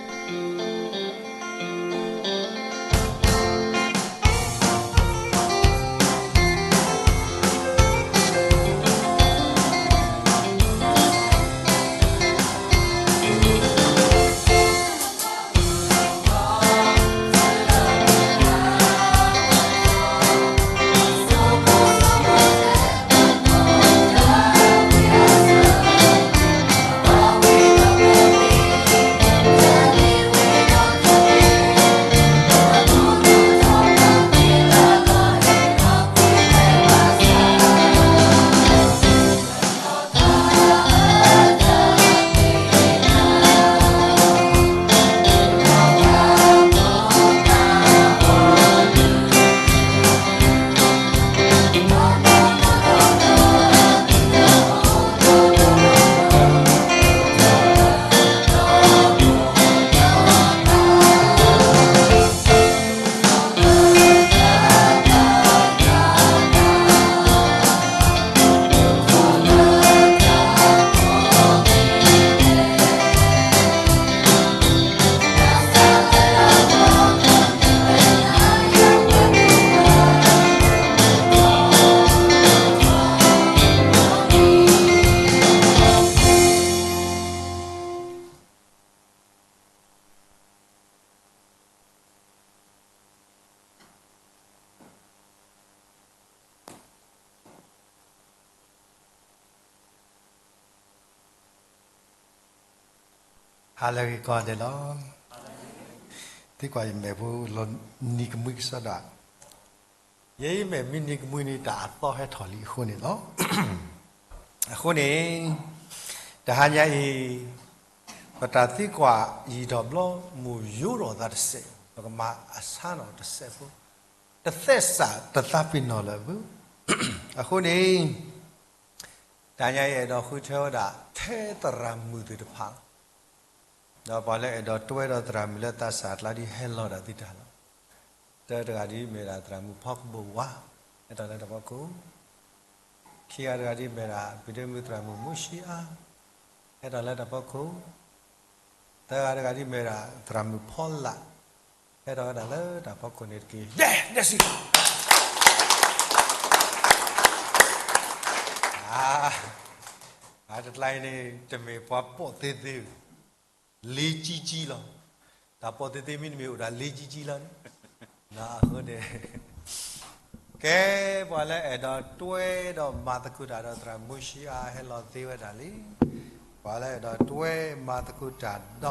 ဟါလၢအဂ့ၤကိးဂၤဒဲးလီၤ. သံကွၢ်ယမဲာ်ဖိလီၤနံၤကမှံကစီဒီး, ယဲယမဲာ်မ့ၢ်နံၤကမှံန့ၣ် တၢ်အသီဟဲထီၣ်လံအဃိန့ၣ်လီၤ. အဃိန့ၣ် တဟါညါအံၤ ပတၢ်သံကွၢ်ယံာ်ထီၣ်ဘျီ မိၢ်ယိၤထီၣ်သးတစဲး, ပကမၤအဆါနီၣ်တစဲးဖိ, တသဲစးတသးပ့ၤနီၣ်လၢၤဘၣ်. အဃိန့ၣ် တဟါညါအံၤအဲၣ်ဒိးဃုထၢဝဲဒၣ် ထဲသရၣ်မုၣ်သ့ၣ်တဖၣ်လီၤ. ဒီးပှၤလၢအဲၣ်ဒိးတွဲဒီးသရၣ်မုၣ်လၢသးစၢ်အကျါဒ်ဟဲလီၤဒၣ်သုတၢ်လီၤ. တၢတဂၤဒ်မ့ၢ်ဒၣ်သရၣ်မုၣ်ဖီကဘိၣ်ဝါ ဟဲထီၣ်လၢတၢ်ဖီခိၣ်, ခံဂၤတဂၤဒ်မ့ၢ်ဒၣ် ပဒ့မုၣ်သရၣ်မုၣ်မူၡံအါ ဟဲထီၣ်လၢတၢ်ဖီခိၣ်, သၢဂၤတဂၤဒ်မ့ၢ်ဒၣ်သရၣ်မုၣ်ဖီလာ် ဟဲထီၣ်ဝဲဒၣ်လၢတၢ်ဖီခိၣ်န့ၣ်တက့ၢ်. ယဲၢ် ဒဲးစံး အါ အတကျါအံၤန့ၣ် တမ့ၢ်ပှၤပိာ်သ့သ့, လ့ကံကံလီၤ. တၢ်ပိာ်သ့သ့မ့တမ့ၢ်အိၣ်ဒၣ်လ့ကံကံလီၤန့ၣ်, အဃိန့ၣ် ကဲ ပှၤလၢအဲၣ်ဒိးတွဲဒီးမၤသကိးတၢ်ဒီးသရၣ်မူၡံအါဟဲလီၤသ့ဝဲဒၣ်လံ. ပှၤလၢအဲၣ်ဒိးတွဲမၤသကိးတၢ်ဒီး သ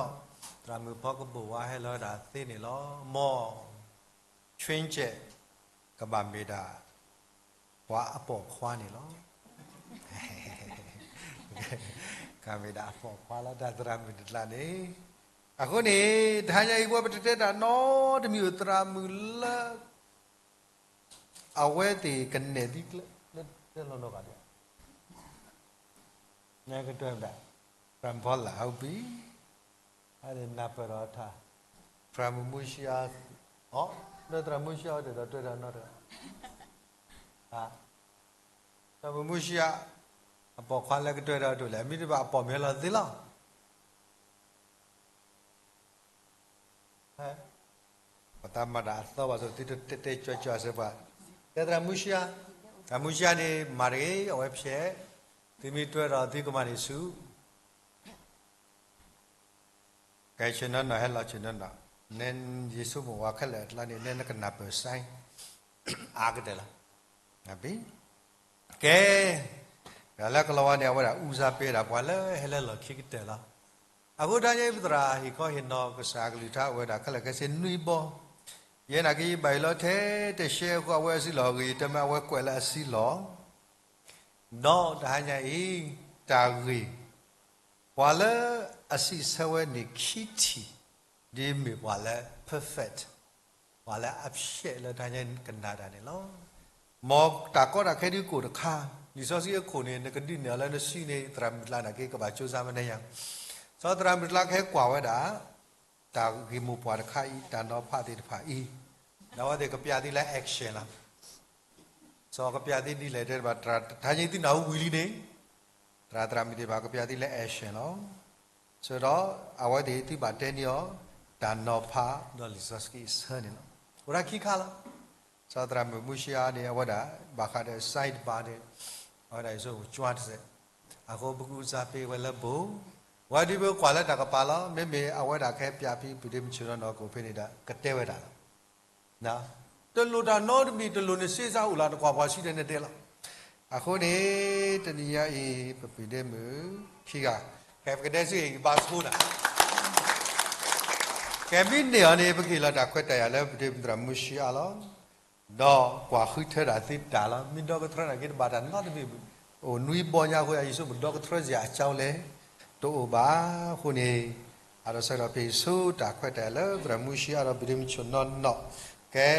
ရၣ်မုၣ်ဖီကဘိၣ်ဝါဟဲလီၤဝဲဒၣ်သ့န့ၣ်လီၤ. မ် ဆှ့ကဲး ကဘၣ်မ့ၢ်ဒၣ် ပှၤအပိာ်ခွါန့ၣ်လီၤ. ကမ့ၢ်ဒၣ်အပိာ်ခွါလီၤတၢ်သရၣ်မုၣ်တကျါန့ၣ်. အဃိန့ၣ် တဟါညါအံၤ ပဝဲပတတဲတၢ်နီတမံၤအိၣ်သရၣ်မုၣ်လၢ အဝဲသ့ၣ်ကနဲၣ်သံကျဲ လၢတဲလီၤနီၢ်ဂၤဒဲး နကတွဲမဒၣ် သရၣ်မုၣ်ဖီလာ် ဟုတ်ပြီ, အန့ၣ်နၢ်ပၢၢ်ဒီးထါ သရၣ်မုၣ်မူၡံအါ, အီ လၢသရၣ်မူၡံအါအအိၣ်ဒီးတွဲဒီးနီတဂၤ, သရၣ်မုၣ်မူၡံအါ အပိာ်ခွါလၢကတွဲဒီးဒိၣ်လဲၣ်, မ့ၢ်တဘၣ်အပိာ်မ့ၢ်လီၤသ့လီၤ. ပသးမၤတၢ်အသီဘၣ်သိး သုတတဲတဲကၠွကၠွစၢၤပှၤ, တဲသရၣ်မူၡံအါ, သရၣ်မူၡံအါန့ၣ် မၤတဂ့ၤ အဝဲဖျဲး, သုမ့ၢ်တွဲဒီးသုကမၤန့ၢ်ဆူၣ် ကဲဆ့ၣ်နီၤနီၤ ဟဲလီၤဆ့ၣ်နီၤနီၤ, နယ့ၣ်ဆိမိၣ်ဝဲခဲလၢာ်အကျါန့ၣ် နကနၢ်ပၢၢ်စဲ အါကတၢၢ်လီၤ. ကဲ, တၢ်လၢကလီၤဝါန့ၣ် အဝဲဒၣ်အူစါပ့ၤဒၣ်ပှၤလၢဟဲလၢလီၢ်ခံကတၢၢ်လီၤ. အဃိတဟါညါအံၤ ပသရၣ်ဟ့ၣ်ခီဟ့ၣ်နီၤကစၢ်ကလုၢ်ကထါအိၣ်ဝဲဒၣ်ခဲလၢာ်ခဲဆ့နွံဘီ, ယဲနာ်က့ ယဘၣ်ယလီၤထဲတရှဲအဃိ အဝဲအစုလီၢ်ဂ့ၤ တမ့ၢ်အဝဲကွဲးလၢအစုလီၢ် ဒီးတဟါညါအံၤ တၢ်ဂ့ၢ် ပှၤလၢအစံးဆၢဝဲန့ၣ်ခံထံၣ် ဒ်မ့ၢ်ပှၤလၢ perfect, ပှၤလၢအဖျဲးလၢတၢ်ညါကနၣ်တၢ်န့ၣ်လီၤ. မ်တၢ်ကီတၢ်ခဲဒ်ကိၣ်တခါ, လံာ်စီဆှံအခိၣ်န့ၣ် နကဒုးနဲၣ်အီၤလၢနစုန့ၣ် သရၣ်မုၣ်တကျါနာ်က့ ကဘၣ်ကၠိစါမနုၤညါ, စီၤသရၣ်မုၣ်တကျါကဟဲကွၢ်ဝဲဒၣ် တၢ်ဂ့ၢ်မိၢ်ပှၢ်တခါအံၤ တၢ်နီၤဖးသ့ၣ်တဖၣ်အံၤ, ဒီးအဝဲသ့ၣ်ကပျးသုလၢ action လီၤ. စီၤကပျးသုဒ်လဲၣ်တဲဘၣ် တဟါညါသုနၢ်ဟူဝံၤလံန့ၣ်, သရၣ်သရၣ်မုၣ်သ့ၣ်တဖၣ်ကပျးသုလၢ action လီၤ. ဆိုတော့ အဝဲသ့ၣ်သုဘၣ်တဲန့ၢ်အီၤ တၢ်နီၤဖးဒီးလံာ်စီဆှံအဆၢန့ၣ်လီၤ. အိၣ်ဒၣ်ခံခါလီၤ. စီၤသရၣ်မုၣ်မူၡံအါန့ၣ် အဝဲဒၣ် ဘၣ်ဃးဒီး side bar န့ၣ် အဝဲဒၣ်ယဆိကမိၣ်ကၠွါတစဲး, အဃိပကအူစါပ့ၤဝဲလၢဘိ, ဝဲဒ်ပကွၢ်လၢတၢ်ကပၤလီၤ. မ့မ့ၢ်အဝဲဒၣ်ကဟဲပျးဖံးပဒ့မုၣ်ဆ့ၣ်နီၤနီၤကအိၣ်ဖဲန့ၣ်ဒီး ကတဲဝဲဒၣ်လီၤ. တလိၣ်တၢ်နီတမံၤ တလိၣ်နစ့စးအိၣ်လီၤ နကွၢ်ပှၤစံးဒီးနတဲလီၤ. အဃိန့ၣ် တနံၤညါအံၤ ပပဒ့မုၣ်ခံဂၤ ကဲပကဒဲစ့ၢ်ကီးဘါဆိနၤ, ကဲမ့ၢ်န့ၢ်အီၤန့ၣ် ပကဟ့ၣ်လီၤတၢ်ခွဲးတၢ်ယာ်လၢပဒ့မုၣ်သရၣ်မူၡံအါလီၤ. ဒီးကွၢ်ဃုထၢဒၣ်သုတၢ်လီၤ. မ့ၢ်ဒီကထြၢနာ်က့တဘၣ်တၢ်နီတမံၤ, အိၣ်နွံဘီညါအဃိ ယဆိကမိၣ်ဒီကထြၢစ့ၢ်အကၠီလဲၣ် တအိၣ်ဘၣ်. အဃိန့ၣ် အဒီးဆၢကတီၢ်ဖဲအံၤ ဆိတၢ်ခွဲးတၢ်ယာ်လၢသရၣ်မူၡံအါဒီးပဒ့မုၣ်ဆ့ၣ်နီၤနီၤ, ကဲ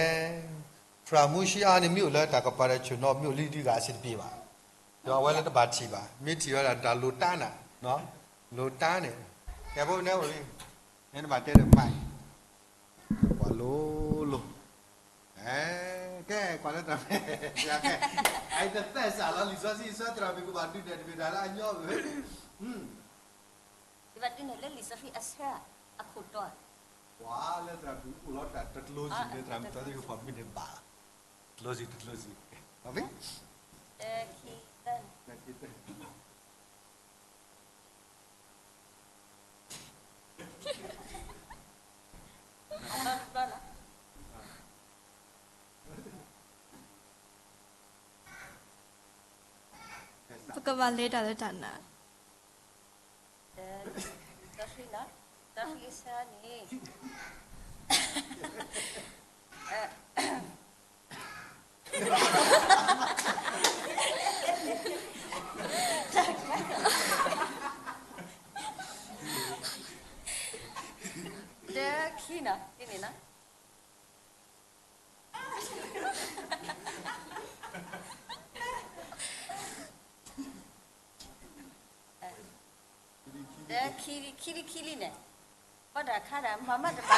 သရၣ်မူၡံအါန့ၣ် မ့ၢ်အိၣ်လၢတၢ်ကပၤဒီးဆ့ၣ်နီၤ မ့ၢ်အိၣ်လံဒ်ဂၤအဆံးတပ့ၤဘၣ်. ဒီးအဝဲလၢတဘၣ်ထံၣ်ဘၣ်, မ့ၢ်ထံၣ်ဝဲဒၣ်တၢ်လိၤတၢ်နး, လိၤတၢ်န့ၣ်, ကဲဖိန့ၣ်အိၣ်လံ, နတဘၣ်တဲဒီးမၤအံၤ, ပှၤလိၤလိၤ, ကဲကွၢ်လၢတၢ်မဲာ်, အအံၤတသဲစးလီၤ လံာ်စီဆှံအဆၢသရၣ်မုၣ်ကဘၣ်ဒုးနဲၣ်တမ့ၢ်တၢ်လၢအညီဧၢ, ယဘၣ်ဒုးနဲၣ်လၢလံာ်စီဆှံအဆၢအခိၣ်တီ, ပှၤလၢသရၣ်မုၣ်အိၣ်လီၤတၢ်တကျိၤစံၣ်လၢသရၣ်မုၣ်သီသ့ၣ်ကဖီၣ်မ့ၢ်န့ၣ်ဘၣ်လီၤ, တကျိၤစံၣ်တကျိၤစံၣ်, ပကဘၣ်လဲၤတၢ်လၢတၢ်နာ်, လံာ်စီဆှံနီၤ လံာ်စီဆှံန့ၣ် တၢ ခံနီၤ ဒ်န့ၣ်နီၤ တၢ ခံ ခံလံခံလံန့ၣ် ဘၣ်တၢ်ခါဒီး မၤမးတဘၣ် တ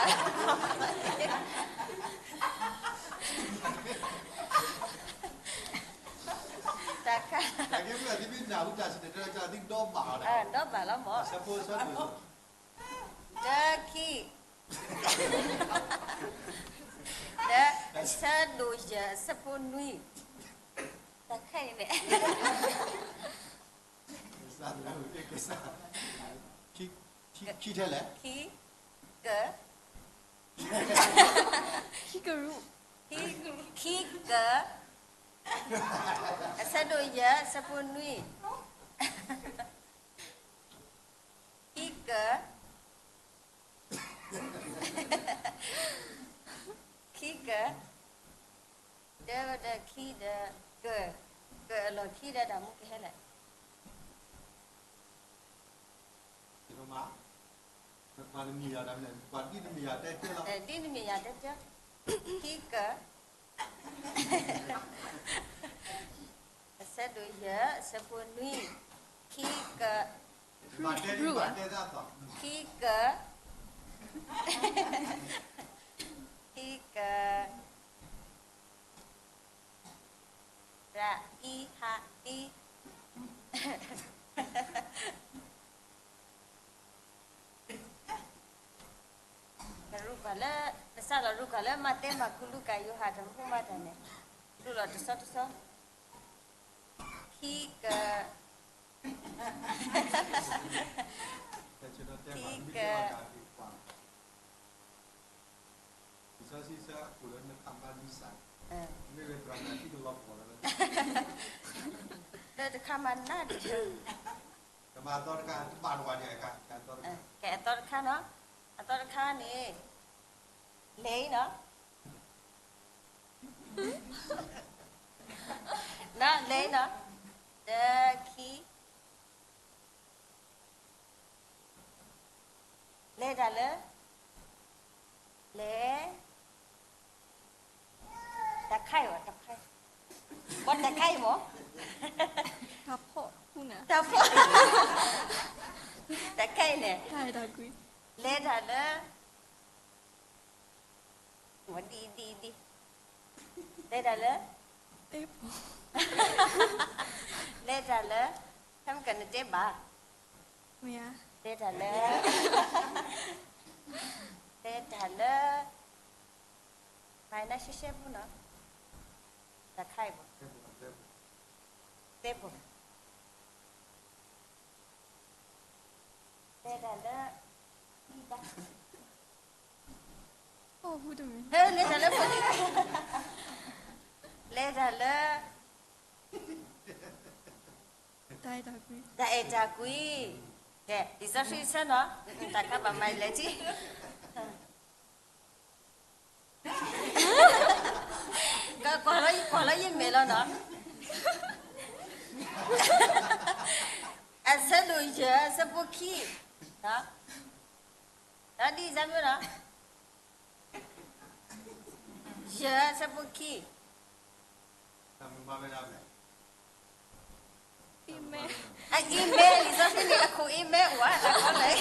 ၢ်ခါ ဒီဘၣ်လီၤမၢ် တၢ ခံ ဒီ အဆၢဒိၣ်ယဲၢ် အဆၢဖိနွံ တၢ်ခါအံၤန့ၣ် ခံ က ခံ က ခံ က အဆၢဒိၣ်ယဲၢ် အဆၢဖိနွံ ခံ က ခံ က ဒီး ဒီး ခံ ဒီး က ကအလီၢ်ခံဒီးတၢ်မူကဟဲလဲၣ် ဒ်နမ့ၢ်ယၤတဲတဲ ခံ က အဆၢဒိၣ်ယဲၢ် အဆၢဖိနွံ ခံ က ခံ က ခံ က ရ အံ ဟ အံ ပရူၢ်ကွၢ်လၢ ပစးလီၤရူၢ်ကွၢ်လၢ မးသဲ မၢ်ကူး လူၤကၣ် ယိၤဟၣ် တၢ်မူမၤတၢ်န့ၣ် ရူၢ်လီၤတဆီတဆီ ခံ က ခံ က လၢတခါမၤနးဒံး ကဲအသီတခါန့ၣ် လဲၤအံၤနီၤ လဲၤအံၤနီၤ တၢ ခံ လဲၤတၢ်လၢ လဲၤ တၢ်ခါအံၤဘၣ် တၢ်ခါအံၤ ဘၣ်တၢ်ခါအံၤမ့ၢ် တၢ်ဖီၣ် တၢ်ခါအံၤန့ၣ် လဲၤတၢ်လၢ ဒ် ဒ် ဒ် လဲၤတၢ်လၢ လဲၤတၢ်လၢ ဖဲမ့ၢ်ကနတဲဘၣ် လဲၤတၢ်လၢ လဲၤတၢ်လၢ မၤနၢ်ရှဲရှဲပူၤနီၤ တၢ်ခါအံၤဘၣ် သဲဘိ လဲၤတၢ်လၢ လဲၤတၢ်လၢ လဲၤတၢ်လၢ တၢ်အဲၣ်တၢ်ကွံ ကဲ လံာ်စီဆှံတဆၢနီၤ တၢ်ခါဘၣ်မၤလဲၤထံ ကွၢ်လၢယမဲာ်လီၤနီၤ အဆၢဒိၣ်ယဲၢ် အဆၢဖိခံ ဒီးဒ်အံၤ ယဲၢ် အဆၢဖိခံ အ email လံာ်စီဆှံန့ၣ် အခိၣ် email အိၣ်ဧါ တၢ်ကီလဲၣ်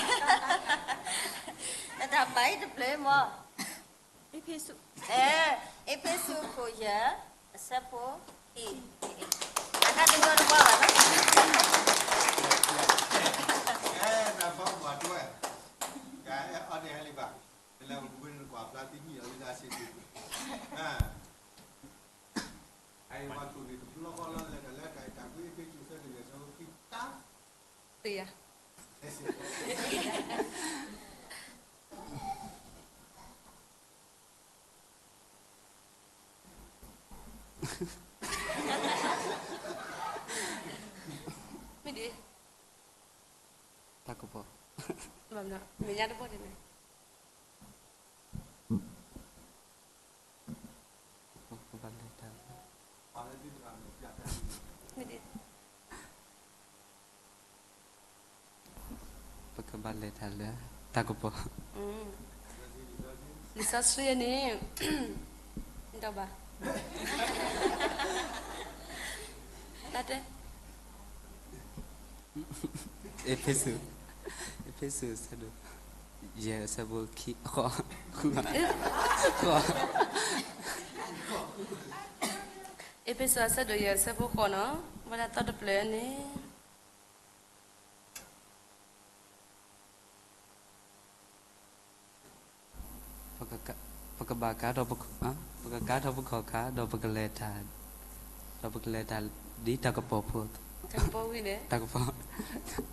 အတၢ်ဘၣ်အံၤတဖျၢၣ်မ့ၢ် အ့းဖ့းစူး အခိၣ်ယဲၢ် အဆၢဖိခံ အတၢ်ကညီတဘၣ်ဘၣ်နီၤ တၢ်အဲၣ်အီၤန့ၣ်ဟဲလံဘၣ် လၢပူၤကွံာ်န့ၣ် ကွၢ်ဖျါသ့ၣ်ညိၣ်အီၤလံတၢ်စ့ၢ်ကီး အဝဲန့ၣ် တဘျီဃီလီၤ လဲၤတၢ်လၢတၢ်အဲၣ်တၢ်ကွံ အ့းဖ့းစူး အဆၢဒိၣ်ယဲၢ် အဆၢဖိခံ တၢ် တယၤ မ့ၢ်ဒ် တၢ်ကပီၤ ဘၣ်မနုၤ မဲာ်ညါတဘိန့ၣ် ပကဘၣ်လဲၤတၢ်လၢ ပကဘၣ်လဲၤတၢ်လၢ တၢ်ကပီၤ လံာ်စီဆှံန့ၣ် ဒီးဘၣ် တၢ်တဲ အ့းဖ့းစူး အ့းဖ့းစူးအဆၢဒိၣ် ယဲၢ်အဆၢဖိခံ ဃိး ဃိး အ့းဖ့းစူးအဆၢဒိၣ်ယဲၢ်အဆၢဖိဃိးနီၤ ဝဲဒၣ်သီတဖျၢၣ်န့ၣ် ပက ပကဘၣ်ကါထီၣ်ပခီၣ်, ပကကါထီၣ်ပခီၣ်ခါ ဒီးပကလဲၤတၢ်, ဒီးပကလဲၤတၢ်ဒ်တၢ်ကပီၤဖိ, တၢ်ကပီၤဝံၤန့ၣ် တၢ်ကပီၤ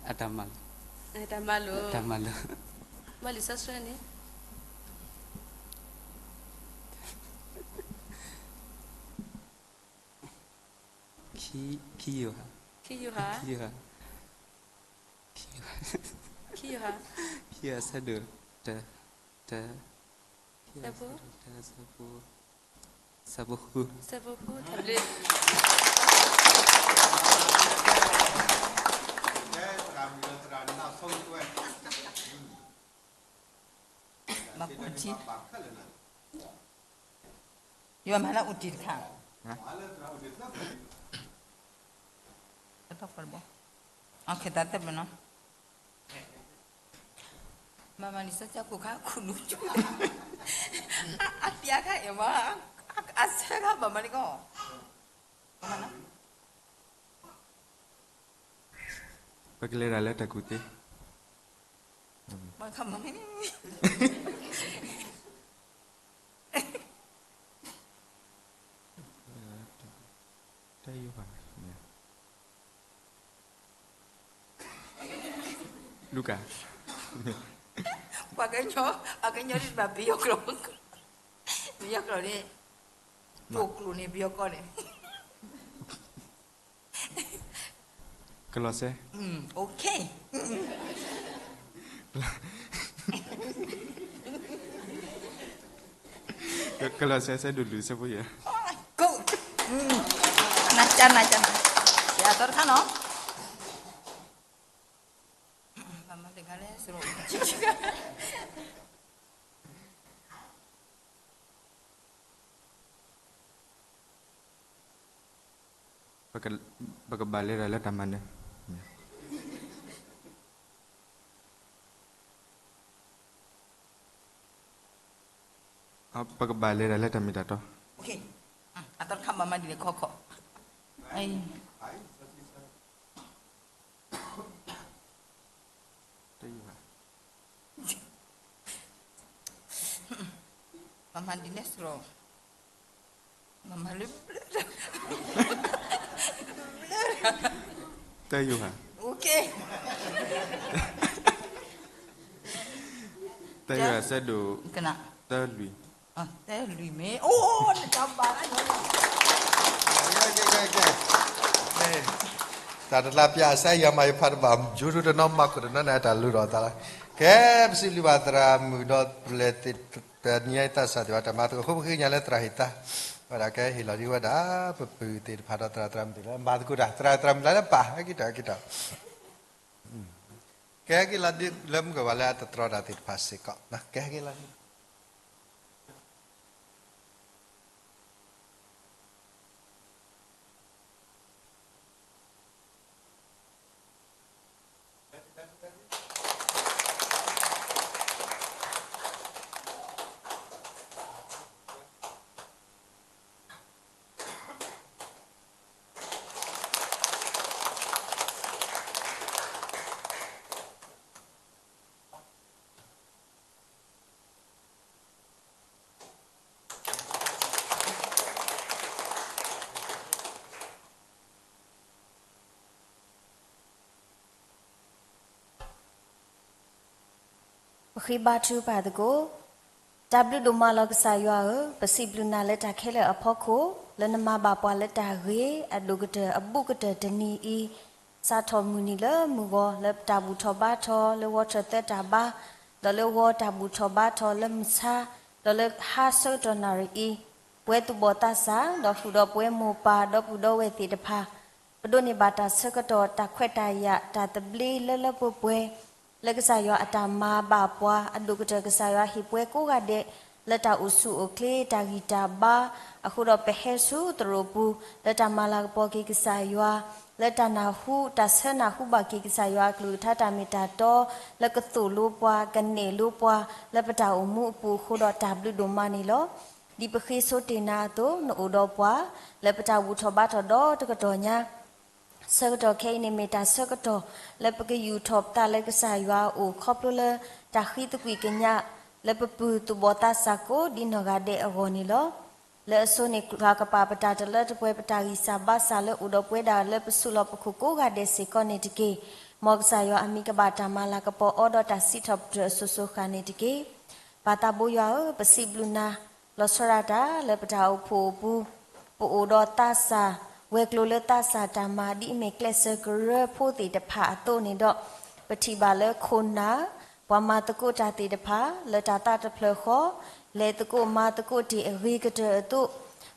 အတၢ်မၤလိာ်, တၢ်မၤလိာ် တၢ်မၤလိာ်, ဘၣ်လံာ်စီဆှံန့ၣ် ခံယိၤဟၣ်, ခံယိၤဟၣ်, ခံယိၤဟၣ်, ခံယိၤဟၣ်, ခံယိၤဟၣ် ဆၢဒိၣ် တၢ, တၢ, ဆၢဖိ တၢ ဆၢဖိ ဆၢဖိဃု, ဆၢဖိဃု တၢ်ဘျုး ဘၣ်ကွၢ်ထံ ယွၤမၤလၢအူတံၢ်တခါ, အတၢ်ဖီတဘီ, အခဲတၢ်တဲပနီၤ, မၤမၤလံာ်စီဆှံခိၣ်ခါခူၣ်လူၤကၠူ, အပျးခါအံၤမး, အဆၢခါဘၣ်မၤလံကီး ပကလဲၤတၢ်လၢတၢ်ကူၣ်သ့, မၤခါမၤမ့ၢ် တၢ်ယိၤဟၣ်, လူၤကၣ်, ပှၤကညီ, ပှၤကညီဒ်ဘၣ်ပယီၤကျိာ်, ပယီၤကျိာ်န့ၣ်, ပှၤကျိာ်န့ၣ် ပယီၤကီၢ်န့ၣ် ကလီးစဲ, ကလီးစဲ ဆၢဒိၣ်လွံၢ် ဆၢဖိယဲၢ်, နကနကန, ယသီတခါနီၤ ဘၣ်မၤတဂၤလဲၣ် ပကဘၣ်လဲၤတၢ်လၢတၢ်မၤနၢၤ, ပကဘၣ်လဲၤတၢ်လၢတၢ်မ့ၢ်တၢ်တီ, အသီတခါဘၣ်မၤဒ်လဲၣ်ခီခီ, တၢ်ယိၤဟၣ်, မၤမၤဒ်န့ၣ်စရီ, မၤမၤလၢ, တၢ်ယိၤဟၣ်, တၢ်ယိၤဟၣ် ဆၢဒိၣ်, တၢလွံၢ်, တၢလွံၢ်မ့ၢ်, အိၣ်, နတဘၣ်, တၢ်တလၢပျၢ်အစၢ်ယွၤမၤယဖးတဘၣ် ယူၤထူတနီၤမၤခိၣ်တနီၤန့ၣ် တၢ်လုၢ်ထီၣ်သးလီၤ, ကဲ, ပစံးဘျုးဘၣ်သရၣ်မုၣ်ဒီးပလဲၤသ့ၣ်, ပနံၤအံၤသးစၢ်သ့ၣ်ဘၣ် တၢ်မၤသကိးဃိပဃ့ကညးလၢသရၣ်ဟ့ၣ်သး, ဝဲဒၣ်ကဲဟ့ၣ်လီၤဒ်ဝဲဒၣ်, ပပုၢ်သ့ၣ်တဖၣ်ဒီးသရၣ်သရၣ်မုၣ်သ့ၣ်လၢမၤသကိးတၢ် သရၣ်သရၣ်မုၣ်လၢပၢ် ဟဲက့ၤတၢ် ဟဲက့ၤတၢ် ကဲက့ၤလီၤဒ်လၢမုၢ်ကဝၤလၢအတတြီတၢ်သ့ၣ်တဖၣ်စ့ၢ်ကီး, ကဲက့ၤလီၤဒ် ပဃ့ဘါထုကဖၣ်သကိး, တၢ်ဘျုးဒိၣ်မးလီၤကစၢ်ယွၤဧၢ, ပစံးဘျုးနၤလၢတၢ်ခဲလၢာ်အဖီခိၣ်, လၢနမၤဘၣ်ပှၤလၢတၢ်ဂ့ၤ, အဒိၣ်ကတၢၢ်အဘူးကတၢၢ်တနံၤအံၤ, စးထီၣ်မုၢ်နံၤလၢမုၢ်ဂီၤ လၢတၢ်ဘူၣ်ထီၣ်ဘါထီၣ်လၢဝီထၢၣ်သၢတၢ်ဘါ, ဒီးလၢဝီတၢ်ဘူၣ်ထီၣ်ဘါထီၣ်လၢမုၢ်ဆါ, ဒီးလၢဟါဆၢကတီၢ်နၣ်ရံၣ်အံၤ, ပဝဲသူၣ်ဘီၣ်သးစၢ် ဒီးဃုာ်ဒီးပဝဲမိၢ်ပၢ်ဒီပုၢ်ဒီဝဲၢ်သ့ၣ်တဖၣ် ပဒိးန့ၢ်ဘၣ်တၢ်ဆၢကတီၢ် တၢ်ခွဲးတၢ်ယာ် တၢ်သဘျ့လၢလၢပှဲၤပှဲၤ လၢကစၢ်ယွၤအတၢ်မၤဘၣ်ပှၤ အဒိၣ်ကတၢၢ် ကစၢ်ယွၤဟ့ၣ်ပှဲၤကိးဂၤဒဲး လၢတၢ်အိၣ်ဆူၣ်အိၣ်ချ့ တၢ်ဂံၢ်တၢ်ဘါ, အဃိဒီးပဟဲဆူသရိာ်ပူၤ လၢတၢ်မၤလၤကပီၤက့ၤကစၢ်ယွၤ, လၢတၢ်နၢ်ဟူ တၢ်ဆၢနၢ်ဟူဘၣ်က့ၤကစၢ်ယွၤအကလုၢ်ကထါတၢ်မ့ၢ်တၢ်တီ, လၢကသိၣ်လိပှၤ ကနဲၣ်လိပှၤ လၢပတၢ်အိၣ်မူအပူၤအဃိဒီးတၢ်ဘျုးဒိၣ်မးန့ၣ်လီၤ. ဒ်ပဃ့ဆိတ့ၢ်နၤအသိး နအိၣ်ဒီးပှၤ လၢပတၢ်ဘူၣ်ထီၣ်ဘါထီၣ်ဒီတကတီၢ်ညါ ဆၢကတီၢ်ခဲအံၤန့ၣ် မ့ၢ်တၢ်ဆၢကတီၢ် လၢပကယူာ်ထီၣ်ပသးလၢကစၢ်ယွၤအအိၣ် ခီဖျိလၢတၢ်ဃံသကွံာ်ကညး လၢပပုၢ်သူၣ်ဘီၣ်သးစၢ်ကိးဒ်နီၢ်ဂၤဒဲးအဂီၢ်န့ၣ်လီၤ. လၢအဆိန့ၣ် ယွၤကပာ်ပတၢ်တလၢတပှဲၤ ပတၢ်ဂံၢ်စၢ်ဘါစၢ်လၢအိၣ်ဒီးပဝဲဒၣ် လၢပဆူၣ်လီၤပခိၣ်ကိးဂၤဒဲးစ့ၢ်ကီးန့ၣ်တက့ၢ်. မ်ကစၢ်ယွၤအမံၤကဘၣ်တၢ်မၤလၤကပီၤအီၤဒီးတၢ်စံးထီၣ်ပတြၢၤအစိၤစိၤဃၣ်န့ၣ်တက့ၢ်. ပၢ်သးဘိယွၤဧၢ, ပစံးဘျုးနၤ လီၤဆီဒၣ်တၢ်လၢပတၢ်အိၣ်ဖှိၣ်အပူၤ ပအိၣ်ဒီးသးစၢ် ဝဲၤကျိၤလၢသးစၢ်တၢ်မၤ ဒ်အမ့ၢ်ကျဲးစၢးကရၢဖိသ့ၣ်တဖၣ်အသိးန့ၣ်ဒီး ပထံၣ်ဘၣ်လၢခိၣ်နၢ် ပှၤမၤသကိးတၢ်သ့ၣ်တဖၣ် လၢတၢ်သးတဖျၢၣ်ဃီ လဲၤသကိးမၤသကိးတ့ၢ်အဂ့ၤကတၢၢ်အသိး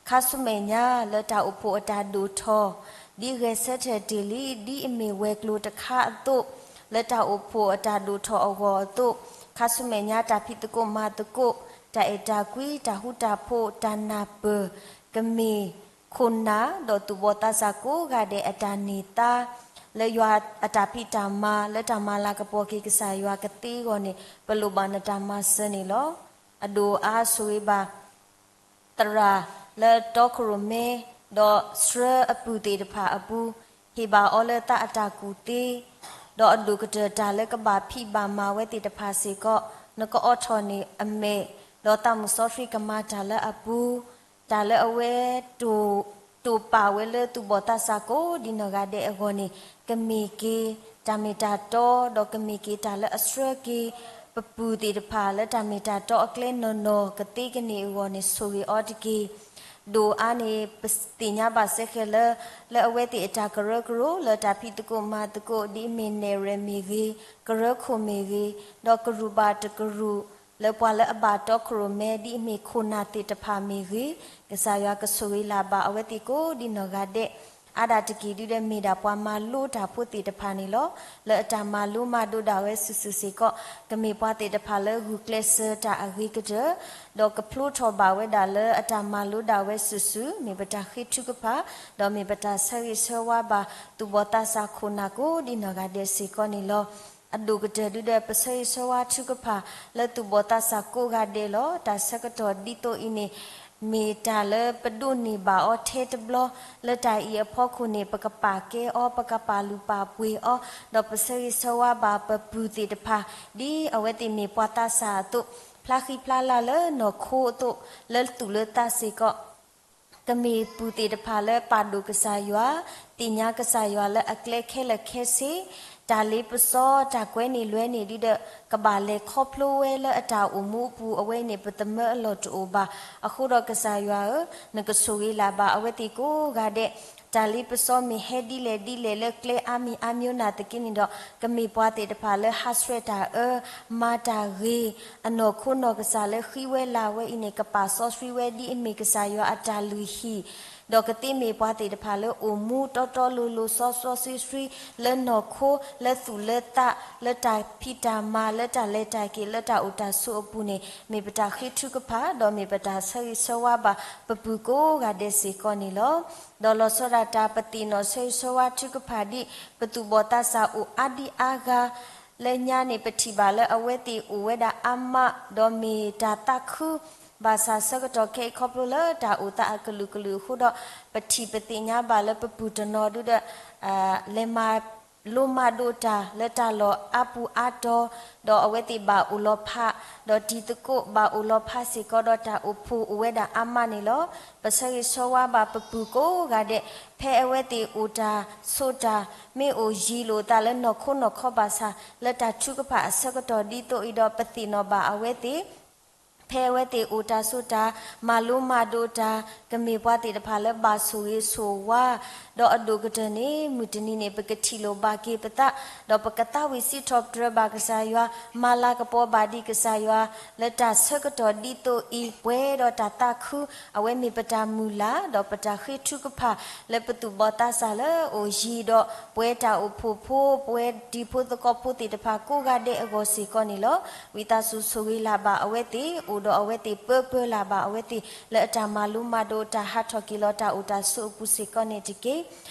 ခါဆူမဲာ်ညါလၢတၢ်အိၣ်ဖှိၣ်အတၢ်ဒိၣ်ထီၣ် ဒ်ဂဲၤဆၢထၢၣ်တ့ၢ်လံ ဒ်အမ့ၢ်ဝဲၤကျိၤတခါအသိး လၢတၢ်အိၣ်ဖှိၣ်အတၢ်ဒိၣ်ထီၣ်အဂီၢ်အသိး ခါဆူမဲာ်ညါတၢ်ဖံးသကိးမၤသကိး တၢ်အဲၣ်တၢ်ကွံ တၢ်ဃူတၢ်ဖိး တၢ်နၢ်ပၢၢ် ကမ့ၢ်ခိၣ်နၢ် ဒီးသူၣ်ဘီၣ်သးစၢ်ကိးဂၤဒဲးအတၢ်န့ၢ်သါ လၢယွၤအတၢ်ဖံးတၢ်မၤ လၢတၢ်မၤလၤကပီၤက့ၤကစၢ်ယွၤကသ့အဂီၢ်န့ၣ် ပလိၣ်ဘၣ်နတၢ်မၤစၢၤန့ၣ်လီၤ. အဒိၣ်အါဆိၣ်ဂ့ၤဘၣ် သရၣ်လၢတီခိၣ်ရိၣ်မဲ ဒီးဆှၢအပုၢ်သ့ၣ်တဖၣ်အပူၤ ဟ့ၣ်ဘၣ်အီၤလၢသးအတၢ်ကူၣ်သ့ ဒီးအဒိၣ်ကတၢၢ်တၢ်လၢကဘၣ်ဖံးဘၣ်မၤဝဲသ့ၣ်တဖၣ်စ့ၢ်ကီး နကအိးထီၣ်န့ၢ်အမဲာ် ဒီးသးမုၢ်စီဆှံကမၤတၢ်လၢအပူၤ တၢ်လၢအဝဲ တိာ်ပာ်ဝဲလၢသူၣ်ဘီၣ်သးစၢ်ကိးဒ်နီၢ်ဂၤဒဲးအဂီၢ်န့ၣ် ကမ့ၢ်က့ၤတၢ်မ့ၢ်တၢ်တီ ဒီးကမ့ၢ်က့ၤတၢ်လၢအဆှၢက့ၤ ပပုၢ်သ့ၣ်တဖၣ်လၢတၢ်မ့ၢ်တၢ်တီအကျဲနီၢ်နီၢ်ကသ့ကန့ၢ်အဂီၢ်န့ၣ် ဆိၣ်ဂ့ၤအီၤတက့ၢ်. ဒိၣ်အါန့ၣ် ပသ့ၣ်ညါဘၣ်စဲဃဲၤလၢ လၢအဝဲသ့ၣ်အတၢ်ကရၢကရိ လၢတၢ်ဖံးသကိးမၤသကိး ဒ်အမ့ၢ်နဲၣ်ရွဲၣ်မ့ၢ်ဂ့ၤ, ကရၢခိၣ်မ့ၢ်ဂ့ၤ, ဒီးကရူၢ်ဘၣ်တကရူၢ် လၢပှၤလၢအဘၣ်တီခိၣ်ရိၣ်မဲ ဒ်အမ့ၢ်ခိၣ်နၢ်သ့ၣ်တဖၣ်မ့ၢ်ဂ့ၤ, ကစၢ်ယွၤကဆိၣ်ဂ့ၤလၢ်ဘၣ်အဝဲသ့ၣ်ကိးဒ်နီၢ်ဂၤဒဲး အါဒၣ်တက့ၢ်ဒုဒီးမ့ၢ်ဒၣ်ပှၤမၤလိတၢ်ဖိသ့ၣ်တဖၣ်န့ၣ်လီၤ. လၢအတၢ်မၤလိမၤဒိးဒၣ်ဝဲစုာ်စုာ်စ့ၢ်ကီး ကမ့ၢ်ပှၤသ့ၣ်တဖၣ်လၢဂုာ်ကျဲးစၢးတၢ်အဂ့ၤကတၢၢ် ဒီးကဖျိထီၣ်ဘၣ်ဝဲဒၣ်လၢအတၢ်မၤလိဒၣ်ဝဲစုာ်စုာ် မ့ၢ်ပတၢ်ဃ့ထုကဖၣ် ဒီးမ့ၢ်ပတၢ်ဆၢဂ့ၤဆၢဝါဘၣ် သူၣ်ဘီၣ်သးစၢ်ခိၣ်နၢ်ကိးဒ်နီၢ်ဂၤဒဲးစ့ၢ်ကီးန့ၣ်လီၤ. အဒိၣ်ကတၢၢ်ဒုဒီးပဆၢဂ့ၤဆၢဝါထုကဖၣ် လၢသူၣ်ဘီၣ်သးစၢ်ကိးဂၤဒဲးလီၤ. တၢ်ဆၢကတီၢ်ဒ်သိးအံၤန့ၣ် မ့ၢ်တၢ်လၢပဒိးန့ၢ်ဘၣ်အီၤထဲတဘျီ လၢတၢ်အံၤအဖီခိၣ်န့ၣ် ပကပာ်ကဲအီၤ ပကပာ်လုၢ်ပာ်ပှ့ၤအီၤ ဒီးပဆၢဂ့ၤဆၢဝါဘၣ်ပပုၢ်သ့ၣ်တဖၣ် ဒ်အဝဲသ့ၣ်မ့ၢ်ပှၤသးစၢ်အသိး ဖျါဃံဖျါလၤလၢနီၢ်ခိအသိး လၢသူၣ်လၢသးစ့ၢ်ကီး ကမ့ၢ်ပုၢ်သ့ၣ်တဖၣ်လၢပာ်ဒိၣ်ကစၢ်ယွၤ, သ့ၣ်ညါကစၢ်ယွၤလၢအကျဲခဲလၢာ်ခဲဆ့, တၢ်လ့ပစီ တၢ်ကွဲးန့ၢ်လွဲန့ၢ်ဒုဒီး ကဘၣ်လဲၤခီဖျိဝဲလၢအတၢ်အိၣ်မူအပူၤ အဝဲအံၤန့ၣ် ပသမၢအလီၢ်တအိၣ်ဘၣ်. အဃိဒီးကစၢ်ယွၤဧၢ, နကဆိၣ်ဂ့ၤလၢ်ဘၣ်အဝဲသ့ၣ်ကိးဂၤဒဲး, တၢ်လ့ပစီမ့ၢ်ဟဲဒ်လဲၣ်ဒ်လဲၣ်လၢကျဲအါမံၤအါမံၤနာ်သက့န့ၣ်ဒီး ကမ့ၢ်ပှၤသ့ၣ်တဖၣ်လၢဟးဆှဲးတၢ်အၢ, မၤတၢ်ဂ့ၤ, အနီၢ်ခိနီၢ်ကစၢ်လၢဃံဝဲလၤဝဲအံၤန့ၣ် ကပာ်စီဆှံဝဲဒ်အမ့ၢ်ကစၢ်ယွၤအတၢ်လုၢ်ဟံၣ်, ဒီးကသ့မ့ၢ်ပှၤသ့ၣ်တဖၣ်လၢအိၣ်မူတီတီလိၤလိၤစီစီဆှံဆှံ လၢနီၢ်ခိ, လၢသူၣ်လၢသး, လၢတၢ်ဖံးတၢ်မၤ, လၢတၢ်လဲၤတၢ်က့ၤ, လၢတၢ်အိၣ်တၢ်ဆိးအပူၤန့ၣ် မ့ၢ်ပတၢ်ဃ့ထုကဖၣ် ဒီးမ့ၢ်ပတၢ်ဆၢဂ့ၤဆၢဝါဘၣ် ပပုၢ်ကိးဂၤဒဲးစ့ၢ်ကီးန့ၣ်လီၤ. ဒီးလီၤဆီဒၣ်တၢ်ပသ့ၣ်နီၣ်ဆၢဂ့ၤဆၢဝါထုကဖၣ်ဒ် ပသူၣ်ဘီၣ်သးစၢ်အိၣ်အါဒံအါဂၤ လၢညါန့ၣ် ပထံၣ်ဘၣ်လၢအဝဲသ့ၣ်အိၣ်ဝဲဒၣ်အါမး ဒီးမ့ၢ်တၢ်သးခု ဘၣ်ဆၣ်ဆၢကတီၢ်ခဲအံၤခီဖျိလၢတၢ်အိၣ်သးအကလုာ်ကလုာ်အဃိဒီး ပထံၣ်ပသ့ၣ်ညါဘၣ်လၢပပုၢ်တနီၤဒုဒီး လဲၤမၤလိမၤဒိးတၢ်လၢတၢ်လီၢ်အါပူၤအါတီၤ, ဒီးအဝဲသ့ၣ်ဘၣ်အိၣ်လီၤဖး, ဒီးတံၤသကိးဘၣ်အိၣ်လီၤဖးစ့ၢ်ကီးဒီးတၢ်အိၣ်ဖှိၣ်အိၣ်ဝဲဒၣ်အါမးန့ၣ်လီၤ. ပဆၢဂ့ၤဆၢဝါဘၣ်ပပုၢ်ကိးဂၤဒဲး, ဖဲအဝဲသ့ၣ်အိၣ်တၢ်ဆိးတၢ် မ့ၢ်အိၣ်ယံၤလိာ်သးလၢနီၢ်ခိနီၢ်ခီဘၣ်ဆၣ် လၢတၢ်ထုကဖၣ်အဆၢကတီၢ်ဒ်သိးအံၤဒီး ပသ့ၣ်နီၣ်ဘၣ်အဝဲသ့ၣ် ဖဲအဝဲသ့ၣ်အိၣ်တၢ်ဆိးတၢ် မၤလိမၤဒိးတၢ် ကမ့ၢ်ပှၤသ့ၣ်တဖၣ်လၢဘၣ်ဆိၣ်ဂ့ၤဆိၣ်ဝါ, ဒီးအဒိၣ်ကတၢၢ်န့ၣ် မုၢ်တနံၤန့ၣ် ပကထံၣ်လိာ်ဘၣ်က့ၤပသး, ဒီးပကသးဝံၣ်စံးထီၣ်ပတြၢၤဘၣ်ကစၢ်ယွၤ, မၤလၤကပီၤဘၣ်ဒံးကစၢ်ယွၤ, လၢတၢ်ဆၢကတီၢ်ဒ်သိးအံၤ ပှဲၤဒီးတၢ်သးခု, အဝဲမ့ၢ်ပတၢ်မုၢ်လၢ် ဒီးပတၢ်ဃ့ထုကဖၣ် လၢပသူၣ်ဘီၣ်သးစၢ်လၢအအိၣ်ယံၤဒီး ပဝဲတၢ်အိၣ်ဖှိၣ်ဖိ, ပဝဲတံၤဖိသကိးဖိသ့ၣ်တဖၣ်ကိးဂၤဒဲးအဂီၢ်စ့ၢ်ကီးန့ၣ်လီၤ. ဝံသးစူၤဆိၣ်ဂ့ၤလၢ်ဘၣ်အဝဲသ့ၣ်, အိၣ်ဒီးအဝဲသ့ၣ်ပၢပၢလၢ်ဘၣ်အဝဲသ့ၣ် လၢအတၢ်မၤလိမၤဒိးတၢ်ဟးထီၣ်က့ၤလီၤတၢ်အိၣ်တၢ်ဆိးအပူၤစ့ၢ်ကီးန့ၣ်တက့ၢ်.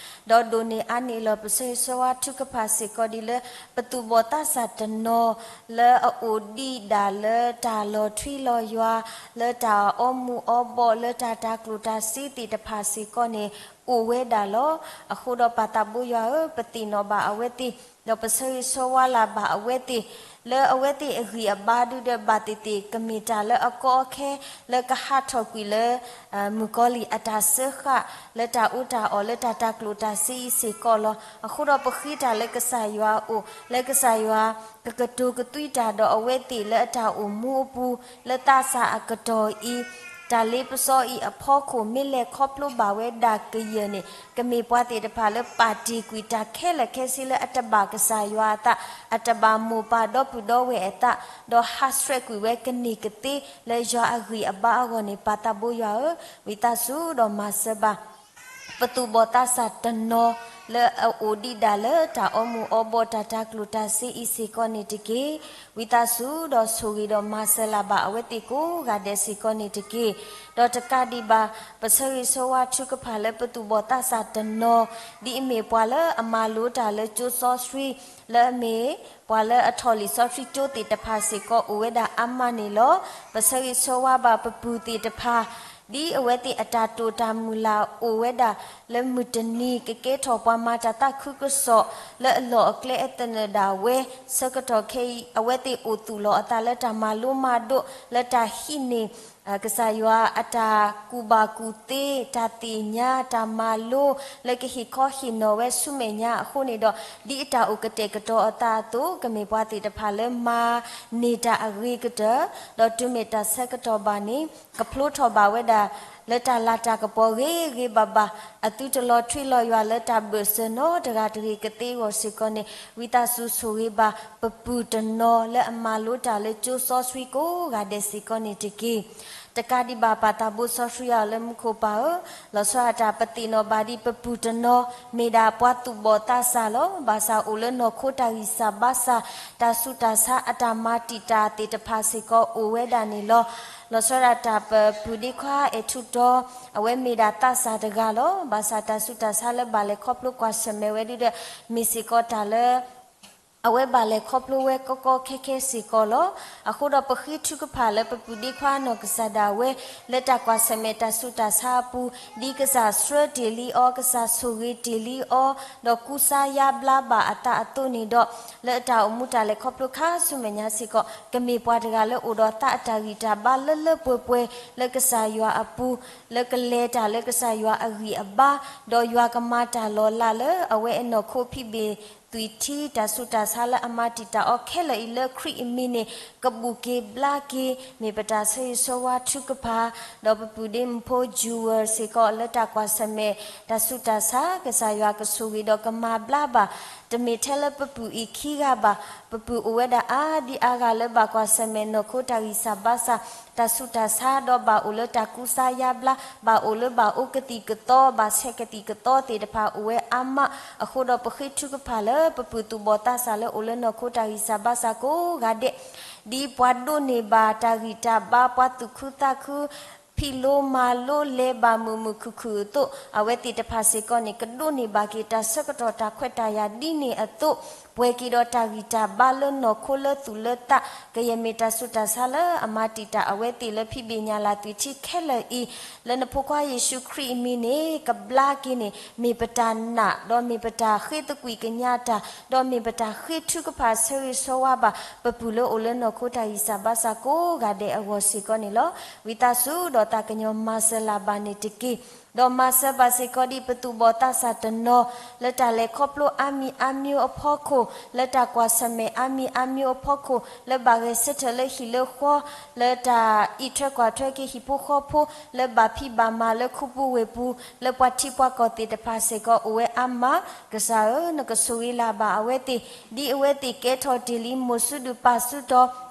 ဒီးဒိၣ်န့ၢ်အါန့ၢ်လီၤ ပဆၢဂ့ၤဆၢဝါထုကဖၣ်စ့ၢ်ကီးဒ်လၢ ပသူၣ်ဘီၣ်သးစၢ်တနီၤ လၢအအိၣ်ဒံးဒၣ်လၢတၢ်လီၤထွံလီၤယွၤ, လၢတၢ်အီမူၤအီဘီၣ်, လၢတၢ်တၤကျိၣ်တၤစ့သ့ၣ်တဖၣ်စ့ၢ်ကီးန့ၣ် အိၣ်ဝဲဒၣ်လီၤ. အဃိဒီးပၢ်သးဘိယွၤဧၢ, ပသ့ၣ်နီၣ်ဘၣ်အဝဲသ့ၣ်, ဒီးပဆၢဂ့ၤဆၢဝါလၢ်ဘၣ်အဝဲသ့ၣ်, လၢအဝဲသ့ၣ်အဂံၢ်အဘါဒုဒီး ဘၣ်သ့ၣ်သ့ၣ်ကမ့ၢ်တၢ်လၢအကီအခဲ လၢကဟးထီၣ်ကွံာ်လၢ မုၣ်ကီၤလံၢ်အတၢ်စၢဃာ် လၢတၢ်အူတၢ်အီၣ် လၢတၢ်တၤကျိၣ်တၤစ့အံၤစ့ၢ်ကီးလီၤ. အဃိဒီးပဃ့တၢ်လၢကစၢ်ယွၤအအိၣ်, လၢကစၢ်ယွၤကကတိၤကသွံတၢ်ဒီးအဝဲသ့ၣ်လၢအတၢ်အိၣ်မူအပူၤ, လၢသးစၢ်အကတီၢ်အံၤ, တၢ်လ့ပစီအံၤအဖီခိၣ် မ့ၢ်လဲၤခီဖျိဘၣ်ဝဲဒၣ်ကယၢၢ်န့ၣ် ကမ့ၢ်ပှၤသ့ၣ်တဖၣ်လၢပာ်တ့ၢ်ကွံာ်တၢ်ခဲလၢာ်ခဲဆ့လၢအတဘၣ်ကစၢ်ယွၤအသး, အတဘၣ်မိၢ်ပၢ်ဒီပုၢ်ဒီဝဲၢ်အသး, ဒီးဟးဆှဲးကွံာ်ဝဲကန့ၢ်ကသ့လၢယွၤအဂံၢ်အဘါအဂီၢ်န့ၣ် ပၢ်သးဘိယွၤဧၢ, ဝံသးစူၤဒီးမၤစၢၤဘၣ် ပသူၣ်ဘီၣ်သးစၢ်တနီၤ လၢအအိၣ်ဒံးဒၣ်လၢတၢ်အီမူၤအီဘီၣ် တၢ်တၤကျိၣ်တၤစ့အံၤစ့ၢ်ကီးန့ၣ်တက့ၢ်. ဝံသးစူၤဒီးဆိၣ်ဂ့ၤဒီးမၤစၢၤလၢ်ဘၣ်အဝဲသ့ၣ်ကိးဂၤဒဲးစ့ၢ်ကီးန့ၣ်တက့ၢ်. ဒီးတကးဒံးဘၣ် ပဆၢဂ့ၤဆၢဝါထုကဖၣ်လၢပသူၣ်ဘီၣ်သးစၢ်တနီၤ ဒ်အမ့ၢ်ပှၤလၢအမၤလိတၢ်လၢကၠိစီဆှံ လၢအမ့ၢ်ပှၤလၢအထီၣ်လံာ်စီဆှံကၠိသ့ၣ်တဖၣ်စ့ၢ်ကီးအိၣ်ဝဲဒၣ်အါမးန့ၣ်လီၤ. ပဆၢဂ့ၤဆၢဝါဘၣ်ပပုၢ်သ့ၣ်တဖၣ် ဒ်အဝဲသ့ၣ်အတၢ်တိာ်တၢ်မုၢ်လၢ်အိၣ်ဝဲဒၣ် လၢမုၢ်တနံၤကကဲထီၣ်ပှၤမၤတၢ်သးခုကစီၣ် လၢအလီၢ်အကျဲအသနၢၣ်ဒၣ်ဝဲ ဆၢကတီၢ်ခဲအံၤ အဝဲသ့ၣ်အိၣ်သူၣ်လီၤအသးလၢတၢ်မၤလိမၤဒိး လၢတၢ်ဟံးန့ၢ် ကစၢ်ယွၤအတၢ်ကူၣ်ဘၣ်ကူၣ်သ့ တၢ်သ့ၣ်ညါ တၢ်မၤလိ လၢကဟ့ၣ်ခီဟ့ၣ်နီၤဝဲဆူမဲာ်ညါအဃိန့ၣ်ဒီး ဒ်အတၢ်အိၣ်ကတဲာ်ကတီၤအသးအသိး ကမ့ၢ်ပှၤသ့ၣ်တဖၣ်လၢမၤန့ၢ်တၢ်အဂ့ၤကတၢၢ် ဒီးတုၤမ့ၢ်တၢ်ဆၢကတီၢ်ဘၣ်န့ၣ် ကဖျိထီၣ်ဘၣ်ဝဲဒၣ် လၢတၢ်လၤတၢ်ကပီၤဂ့ၤဂ့ၤဘၣ်ဘၣ် အသုတလီၤထွံလီၤယွၤလၢတၢ်ဘၢၣ်စၢၤနီတဂၤတဂ့ၤကသ့အဂီၢ်စ့ၢ်ကီးန့ၣ် ဝံသးစူၤဆိၣ်ဂ့ၤဘၣ် ပပုၢ်တနီၤလၢအမၤလိတၢ်လၢကၠိစီဆှံကိးဂၤဒဲးစ့ၢ်ကီးန့ၣ်တက့ၢ်. တကးဒံးဘၣ်ပၢ်သးဘိစီဆှံယွၤလၢမူခိၣ်ပၢ်ဧၢ, လီၤဆီဒၣ်တၢ်ပသ့ၣ်နီၣ်ဘၣ်ဒ်ပပုၢ်တနီၤ မ့ၢ်ဒၣ်ပှၤသူၣ်ဘီၣ်သးစၢ်လီၤ. ဘၣ်ဆၣ်အိၣ်လၢနီၢ်ခိတၢ်ဂံၢ်စၢ်ဘါစၢ် တၢ်ဆူးတၢ်ဆါအတၢ်မၤတံာ်တာ်သ့ၣ်တဖၣ်စ့ၢ်ကီးအိၣ်ဝဲဒၣ်န့ၣ်လီၤ. လီၤဆီဒၣ်တၢ်ပပုၢ်ဒ့ခွါအဲၣ်ထူတီ အဝဲမ့ၢ်ဒၣ်သးစၢ်တဂၤလီၤ. ဘၣ်ဆၣ်တၢ်ဆူးတၢ်ဆါလၢဘၣ်လဲၤခီဖျိကွၢ်ဆၢၣ်မဲာ်ဝဲဒုဒီး မ့ၢ်စ့ၢ်ကီးတၢ်လၢ အဝဲဘၣ်လဲၤခီဖျိဝဲကီကီခဲခဲစ့ၢ်ကီးလီၤ. အဃိဒီးပဃ့ထုကဖၣ်လၢပပုၢ်ဒ့ခွါနီၢ်ကစၢ်ဒၣ်ဝဲ လၢတၢ်ကွၢ်ဆၢၣ်မဲာ်တၢ်ဆူးတၢ်ဆါအပူၤ ဒ်ကစၢ်ဆှၢတ့ၢ်လံအီၤ ကစၢ်ဆိၣ်ဂ့ၤတ့ၢ်လံအီၤ ဒီးကူစါယါဘျါဘၣ်အသးအသိးန့ၣ်ဒီး လၢအတၢ်အိၣ်မူတၢ်လဲၤခီဖျိခါဆူမဲာ်ညါစ့ၢ်ကီး ကမ့ၢ်ပှၤတဂၤလၢအိၣ်ဒီးသးအတၢ်ဂံၢ်တၢ်ဘါလၢလၢပှဲၤပှဲၤ လၢကစၢ်ယွၤအပူၤ လၢကလဲၤတၢ်လၢကစၢ်ယွၤအဂံၢ်အဘါ ဒီးယွၤကမၤတၢ်လီၤလးလၢအဝဲအနီၢ်ခိဖံးဘ့ၣ် သွံၣ်ထံတၢ်ဆူးတၢ်ဆါလၢအမၤတံာ်တာ်အီၤခဲလၢာ်အံၤလၢခရံာ်အမံၤန့ၣ် ကဘူၣ်က့ၤဘျါက့ၤ မ့ၢ်ပတၢ်ဆၢဂ့ၤဆၢဝါထုကဖၣ်, ဒီးပပုၢ်ဒ့မုၣ်ဖိ Jewel စ့ၢ်ကီးလၢတၢ်ကွၢ်ဆၢၣ်မဲာ်တၢ်ဆူးတၢ်ဆါ ကစၢ်ယွၤကဆိၣ်ဂ့ၤဒီးကမၤဘျါဘၣ်, တမ့ၢ်ထဲလၢပပုၢ်အံၤခံဂၤဘၣ်, ပပုၢ်အိၣ်ဝဲဒၣ်အါဒံအါဂၤလၢဘၣ်ကွၢ်ဆၢၣ်မဲာ်နီၢ်ခိတၢ်ဂံၢ်စၢ်ဘါစၢ် တၢ်ဆူးတၢ်ဆါ ဒီးဘၣ်အိၣ်လၢတၢ်ကူစါယါဘျါ, ဘၣ်အိၣ်လၢဘၣ်အိၣ်ကသံၣ်ကသီ ဘၣ်ဆဲးကသံၣ်ကသီသ့ၣ်တဖၣ်အိၣ်ဝဲအါမး, အဃိဒီးပဃ့ထုကဖၣ်လၢပပုၢ်သူၣ်ဘီၣ်သးစၢ်လၢအိၣ်လၢနီၢ်ခိတၢ်ဂံၢ်စၢ်ဘါစၢ်ကိးဂၤဒဲး, ဒ်ပှၤဒိးန့ၢ်ဘၣ်တၢ်ဂံၢ်တၢ်ဘါ ပှၤသူၣ်ခုသးခု ဖံးလိမၤလိလဲၤဘၣ်မုာ်မုာ်ခုၣ်ခုၣ်အသိး အဝဲသ့ၣ်တဖၣ်စ့ၢ်ကီးန့ၣ် ကဒိးန့ၢ်ဘၣ်က့ၤတၢ်ဆၢကတီၢ်တၢ်ခွဲးတၢ်ယာ်ဒ်န့ၣ်အသိး ပှဲၤက့ၤဒီးတၢ်ဂံၢ်တၢ်ဘါလၢနီၢ်ခိလၢသူၣ်လၢသး ကယဲၢ်မ့ၢ်တၢ်ဆူးတၢ်ဆါလၢအမၤတံာ်တာ်အဝဲသ့ၣ်လၢဖံးဘ့ၣ်ညါလၢ်သွံၣ်ထံခဲလၢာ်အံၤ လၢနဖိခွါယ့ၣ်ၡူးခရံာ်အမံၤန့ၣ် ကဘျါက့ၤန့ၣ် မ့ၢ်ပတၢ်နာ် ဒီးမ့ၢ်ပတၢ်ဃ့သကွံာ်ကညးတၢ် ဒီးမ့ၢ်ပတၢ်ဃ့ထုကဖၣ်ဆၢဂ့ၤဆၢဝါဘၣ် ပပုၢ်လၢအိၣ်လၢနီၢ်ခိတၢ်ဂံၢ်စၢ်ဘါစၢ်ကိးဂၤဒဲးအဂီၢ်စ့ၢ်ကီးန့ၣ်လီၤ. ဝံသးစူၤဒီး ဒီးသးကညီၤမၤစၢၤလၢ်ဘၣ်န့ၣ်တက့ၢ်. ဒီးမၤစၢၤဘၣ်စ့ၢ်ကီးဒ်ပသူၣ်ဘီၣ်သးစၢ်တနီၤ လၢတၢ်လဲၤခီဖျိအါမံၤအါမျိုးအဖီခိၣ်, လၢတၢ်ကွၢ်ဆၢၣ်မဲာ်အါမံၤအမျိုးအဖီခိၣ်, လၢဘၣ်ဂဲၤဆၢထၢၣ်လၢဟံၣ်လၢဃီ, လၢတၢ်အံးထွဲကွၢ်ထွဲက့ၤဟံၣ်ဖိဃီဖိ, လၢဘၣ်ဖံးဘၣ်မၤလၢခူပူၤဝ့ၢ်ပူၤ, လၢပှၤထံပှၤကီၢ်သ့ၣ်တဖၣ်စ့ၢ်ကီးအိၣ်ဝဲအါမး, ကစၢ်ဧၢ, နကဆိၣ်ဂ့ၤလၢ်ဘၣ်အဝဲသ့ၣ်, ဒ်အဝဲသ့ၣ်ကဲထီၣ်တ့ၢ်လံမိၢ်စုဒုၣ်ပၢ်စုတီၤ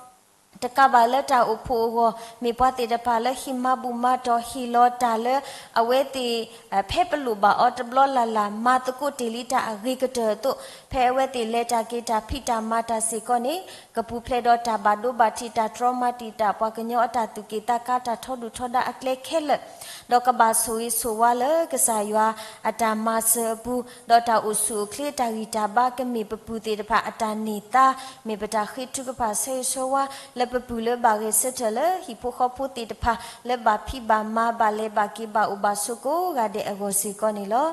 တကးဘၣ်လၢတၢ်အိၣ်ဖှိၣ်အဂီၢ်, မ့ၢ်ပှၤသ့ၣ်တဖၣ်လၢဟ့ၣ်မၤဘူၣ်မၤတီၢ်ဟ့ၣ်လီၤတၢ်လၢအဝဲသ့ၣ် ဖဲပလိၣ်ဘၣ်အီၤတဘျီလၢ်လၢ် မၤသကိးတ့ၢ်လံတၢ်အဂ့ၤကတၢၢ်အသိး, ဖဲအဝဲသ့ၣ်လဲၤတၢ်က့ၤတၢ်ဖံးတၢ်မၤတၢ်စ့ၢ်ကီးန့ၣ် ကပူၤဖျဲးဒီးတၢ်ဘၣ်ဒိဘၣ်ထံး တၢ်တြီမၤတံာ်တာ် ပှၤကညီအတၢ်သူၣ်က့ၣ်သးကါ တၢ်ထီဒုၣ်ထီဒါအကျဲခဲလၢာ် ဒီးကဘၣ်ဆိၣ်ဂ့ၤဆိၣ်ဝါလၢကစၢ်ယွၤအတၢ်မၤစၢၤအပူၤ, ဒီးတၢ်အိၣ်ဆူၣ်အိၣ်ချ့တၢ်ဂံၢ်တၢ်ဘါကမ့ၢ်ပပုၢ်သ့ၣ်တဖၣ်အတၢ်န့ၢ်သါ, မ့ၢ်ပတၢ်ဃ့ထုကဖၣ်ဆၢဂ့ၤဆၢဝါ လၢပပုၢ်လၢဘၣ်ဂဲၤဆၢထၢၣ်လၢဟံၣ်ဖိဃီဖိသ့ၣ်တဖၣ် လၢဘၣ်ဖံးဘၣ်မၤဘၣ်လဲၤဘၣ်က့ၤဘၣ်အိၣ်ဘၣ်ဆိးကိးဂၤဒဲးအဂီၢ်စ့ၢ်ကီးန့ၣ်လီၤ.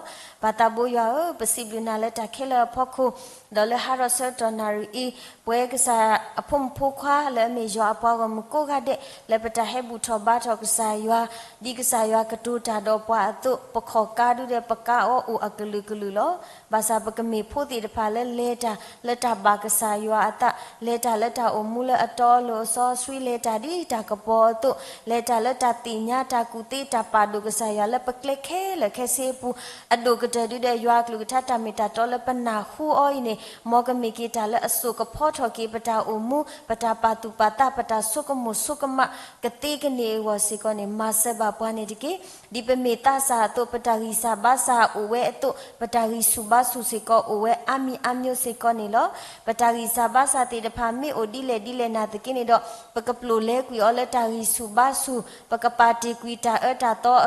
ပၢ်သးဘိယွၤဧၢ, ပစံးဘျုးနၤလၢတၢ်ခဲလၢာ်အဖီခိၣ် ဒီးလၢဟါထီၣ်ဆၢကတီၢ်နၣ်ရံၣ်အံၤ, ပဝဲကစၢ်အဖိမုၣ်ဖိခွါလၢအမ့ၢ်ယွၤအပှၤဂီၢ်မုၢ်ကိးဂၤဒဲး လၢပတၢ်ဟဲဘူၣ်ထီၣ်ဘါထီၣ်ကစၢ်ယွၤ, ဒ်ကစၢ်ယွၤကတိၤတၢ်ဒီးပှၤအသိး, ပခီၣ်ကါဒုဒီးပကါအီၤအိၣ်အကလုာ်ကလုာ်လီၤ. ဘၣ်ဆၣ်ပကမ့ၢ်ဖိသ့ၣ်တဖၣ်လၢလဲၤတၢ်လၢတၢ်ဘၣ်ကစၢ်ယွၤအသး, လဲၤတၢ်လၢတၢ်အိၣ်မူလၢအတီအလိၤအစီအဆှံ, လဲၤတၢ်ဒ်တၢ်ကပီၤအသိး, လဲၤတၢ်လၢတၢ်သ့ၣ်ညါတၢ်ကူၣ်သ့တၢ်ပာ်ဒိၣ်ကစၢ်ယွၤလၢပကျဲခဲလၢာ်ခဲဆ့အပူၤ, အဒိၣ်ကတၢၢ်ဒုဒီးယွၤအကလုၢ်ကထါတၢ်မ့ၢ်တၢ်တီလၢပနၢ်ဟူအီၤအံၤန့ၣ်, မ်ကမ့ၢ်က့ၤတၢ်လၢအစိာ်ကဖီထီၣ်က့ၤပတၢ်အိၣ်မူ, ပတၢ်ပာ်သူၣ်ပာ်သး, ပတၢ်ဆိကမိၣ်ဆိကမးကသ့ကန့ၣ်အဂီၢ်စ့ၢ်ကီးန့ၣ် မၤစၢၤဘၣ်ပှၤန့ၣ်တက့ၢ်. ဒ်ပမ့ၢ်သးစၢ်အသိး ပတၢ်ဂံၢ်စၢ်ဘါစၢ်အိၣ်ဝဲအသိး, ပတၢ်ဂံၢ်ဆူၣ်ဘါဆူၣ်စ့ၢ်ကီးအိၣ်ဝဲအါမံၤအါမျိုးစ့ၢ်ကီးန့ၣ်လီၤ. ပတၢ်ဂံၢ်စၢ်ဘါစၢ်သ့ၣ်တဖၣ်မ့ၢ်အိၣ်ဒ်လဲၣ်ဒ်လဲၣ်နာ်သက့န့ၣ်ဒီး, ပကပျိာ်လဲကွံာ်အီၤလၢတၢ်ဂံၢ်ဆူၣ်ဘါဆူၣ်, ပကပာ်တ့ၢ်ကွံာ်တၢ်အၢတၢ်သီ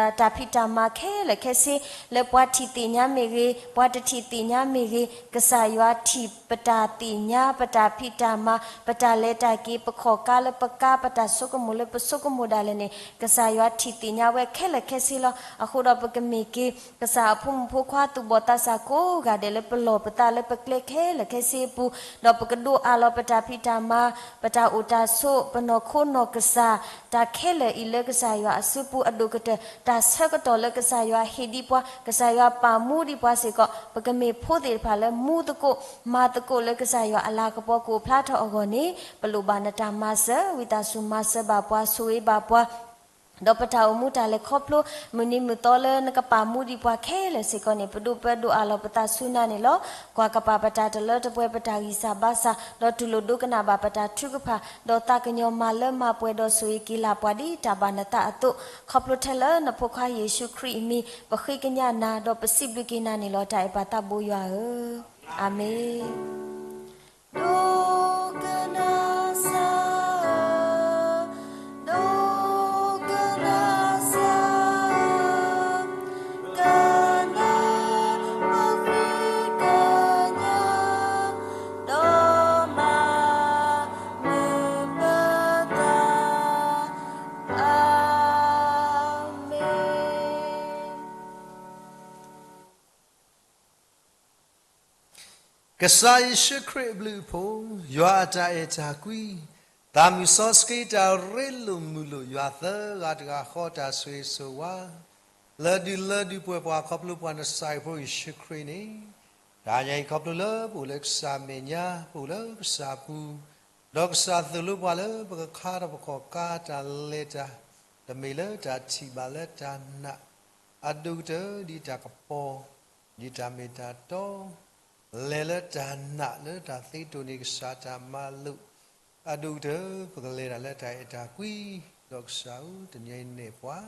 တၢ်ဖံးတၢ်မၤခဲလၢာ်ခဲဆ့, လၢပှၤထံၣ်သ့ၣ်ညါမ့ၢ်ဂ့ၤ, ပှၤတထံၣ်သ့ၣ်ညါမ့ၢ်ဂ့ၤ, ကစၢ်ယွၤထံၣ်ပတၢ်သ့ၣ်ညါ, ပတၢ်ဖံးတၢ်မၤ, ပတၢ်လဲၤတၢ်က့ၤ, ပခီၣ်ကါလၢပကါ, ပတၢ်ဆိကမိၣ်လၢပဆိကမိၣ်ဒၣ်လဲာ်န့ၣ်, ကစၢ်ယွၤထံၣ်သ့ၣ်ညါဝဲခဲလၢာ်ခဲဆ့လီၤ. အဃိဒီးပကမ့ၢ်က့ၤ ကစၢ်အဖိမုၣ်ဖိခွါသူၣ်ဘီၣ်သးစၢ်ကိးဂၤဒဲးလၢပလီၢ်ပသးလၢပကျဲခဲလၢာ်ခဲဆ့အပူၤ, ဒီးပကဒိးအးလီၤပတၢ်ဖံးတၢ်မၤ, ပတၢ်အိၣ်တၢ်ဆိး, ပနီၢ်ခိနီၢ်ကစၢ်, တၢ်ခဲလၢာ်အံၤလၢကစၢ်ယွၤအစုပူၤအဒိၣ်ကတၢၢ်, တၢ်ဆၢကတီၢ်လၢကစၢ်ယွၤဟ့ၣ်ဒံးပှၤ, ကစၢ်ယွၤပာ်မူဒံးပှၤစ့ၢ်ကီး, ပကမ့ၢ်ဖိသ့ၣ်တဖၣ်လၢမူသကိး, မၤသကိးလၢကစၢ်ယွၤအလၤကပီၤကအိၣ်ဖျါထီၣ်အဂီၢ်န့ၣ်, ပလိၣ်ဘၣ်နတၢ်မၤစၢၤ, ဝံသးစူၤမၤစၢၤဘၣ်ပှၤ, ဆိၣ်ဂ့ၤဘၣ်ပှၤ ဒီးပတၢ်အိၣ်မူတၢ်လဲၤခီဖျိ မုၢ်နံၤမုၢ်သီလၢနကပာ်မူဒံးပှၤခဲလၢာ်စ့ၢ်ကီးန့ၣ်, ပဒိၣ်ပၢဒိၣ်အးလီၤပသးဆူနၤန့ၣ်လီၤ. ကွၢ်ကပၤပတၢ်တလၢတပှဲၤ ပတၢ်ဂံၢ်စၢ်ဘါစၢ်, ဒီးတူၢ်လိာ်ဒိကနၣ်ဘၣ်ပတၢ်ထုကဖၣ်, ဒီးသးကညီၤမၤလၢမၤပှဲၤဒီးဆိၣ်ဂ့ၤက့ၤလၢ်ပှၤဒ် တၢ်ဘၣ်နသးအသိး, ခီဖျိထဲလၢနဖိခွါယ့ၣ်ၡူးခရံာ်အမံၤ, ပဃ့ကညးနၤ ဒီးပစံးဘျုးက့ၤနၤန့ၣ်လီၤ. တၢ်အဲၣ်ပၢ်သးဘိယွၤဧၢ, အၤမ့ၣ်. ဒိကနၣ်စၢ်ဧၢ, ဒိကနၣ်စၢ်, ကနၣ်ပဃ့ကညး, ဒီးမၤမုာ်ပသး, အၤမ့ၣ်. ကစၢ်ယ့ၣ်ၡူးခရံာ်အဘျုးအဖှိၣ်, ယွၤအတၢ်အဲၣ်တၢ်ကွံ, သးမုၢ်စီဆှံတၢ်ရ့လိာ်မုာ်လိာ်, ယွၤသၢဂၤတဂၤဃီတၢ်ဆိၣ်ဂ့ၤဆိၣ်ဝါ, လၢဒုးလၢဒုးပှဲၤပှၤခီဖျိပှၤနစၢ်အဖိယ့ၣ်ၡူးခရံာ်န့ၣ်, တဟါညါအံၤခီဖျိလၢပအိၣ်လၢကစၢ်မဲာ်ညါ, ပအိၣ်လၢကစၢ်ပူၤ, ဒီးကစၢ်သိၣ်လိပှၤလၢပကခါထီၣ်ပခီၣ်ကါတၢ်လဲၤတၢ်, တမ့ၢ်လၢတၢ်ထံၣ်ဘၣ်လၢတၢ်နာ်, အဒိၣ်ကတၢၢ်ဒ်တၢ်ကပီၤ, ဒ်တၢ်မ့ၢ်တၢ်တီ, လဲၤလၢတၢ်နာ်လၢတၢ်သ့တိၢ်န့ၢ်ကစၢ်တၢ်မၤလိာ်, အဒိၣ်ကတၢၢ်ပကလဲၤတၢ်လၢတၢ်အဲၣ်တၢ်ကွံ, ဒီးကစၢ်ဧၢ, တနံၤအံၤနဲၣ်ပှၤ,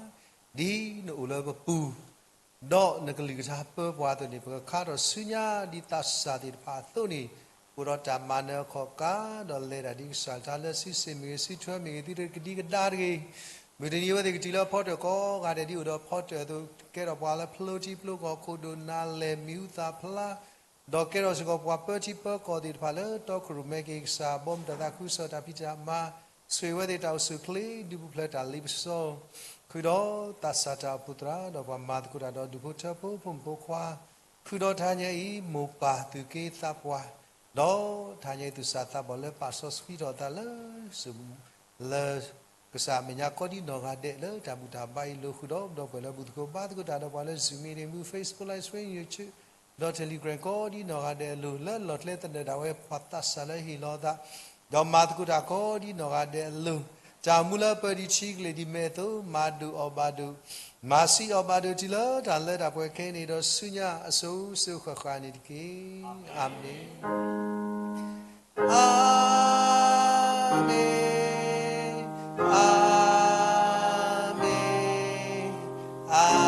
ဒ်နအိၣ်လၢပပူၤ, ဒီးနကလုၢ်ကထါပၢပှၤအသိးန့ၣ်, ပကခါထီၣ်ဆူညါဒ်သးစၢ်သ့ၣ်တဖၣ်အသိးန့ၣ်, အိၣ်ဒီးတၢ်မၤနၢၤအခီၣ်ကါ, ဒီးလဲၤတၢ်ဒ်ကစၢ်ကထါလၢစုစ့ၣ်မ့ၢ်ဂ့ၤ, စုထွဲမ့ၢ်ဂ့ၤ, သုတကဒံကဒါတဂ့ၤ, မုၢ်တနံၤအဝဲသ့ၣ်ကတုၤလၢအဖီတၢၣ်ကိးဂၤဒဲးဒ်အိၣ်ဒီးဖီတၢၣ်အသိး, ကဲထီၣ်ပှၤလၢဖျိထံဖျိကီၢ်, ခိၣ်ဒိၣ်နးလဲၢ်, မံၤဟူသၣ်ဖျါ, ဒီးကဲထီၣ်စ့ၢ်ကီးပှၤပၢထံပၢကီၢ်သ့ၣ်တဖၣ်လၢတီခိၣ်ရိၣ်မဲက့ၤကစၢ်, ဘီမုၢ်တၢ်သးခုကစီၣ်တၢ်ဖံးတၢ်မၤ, ဆိၣ်ဂ့ၤဝဲသ့ၣ်တၢ်အိၣ်ဆူၣ်အိၣ်ချ့, ဒုးပူၤဖျဲးတၢ်လ့ပစီ, ဃုာ်ဒီးသးစၢ်တၢ်အိၣ်ဖှိၣ်သရၣ်, ဒီးပှၤမၤသကိးတၢ်ဒီးဒူၣ်ဖိထၢဖိ, ဖိမုၣ်ဖိခွါ, ဃုာ်ဒီးတဟါညါအံၤ, မိၢ်ပၢ်သူၣ်က့သးပှၢ်, ဒီးတဟါညါအံၤသူၣ်စၢ်သးဘီၣ်လၢပာ်စီဆှံထီၣ်အသးလၢ, လၢ ကစၢ်အမဲာ်ညါကိးဒံနီၢ်ဂၤဒဲးလၢတၢ်ဘူၣ်တၢ်ဘါအံၤ လိာ်ဃုာ်ဒီးဒီပုၢ်ဝဲၢ်လၢဘူၣ်သကိးဘါသကိးတၢ်ဒီးပှၤလၢ Zoom meeting မူ Facebook Live Stream YouTube ဒီး Telegram ကိးဒံနီၢ်ဂၤဒဲးအလိၤ လၢလီၢ်ကျဲသနၢၣ်ဒၣ်ဝဲ ပှၤသးစၢ်လၢဟ့ၣ်လီၤအသး ဒီးမၤသကိးတၢ်ကိးဒံနီၢ်ဂၤဒဲးအလိၤ, တၢ်မူလၢပၢၤဒံးထံကလ့ၢ်ဒံးမဲာ်အသိး မၤဒိၣ်အီၣ်ဘၣ်ဒိၣ်, မၤဆံးအီၣ်ဘၣ်ဒိၣ်တုၤလၢတၢ်လၢတၢ်ပှဲၤခဲအံၤန့ၣ် ဒီးဆူညါအစိၤစိၤဃၣ်ဃၣ်န့ၣ်တက့ၢ်. အၤမ့ၣ်. အၤမ့ၣ်, အၤမ့ၣ်, အၤ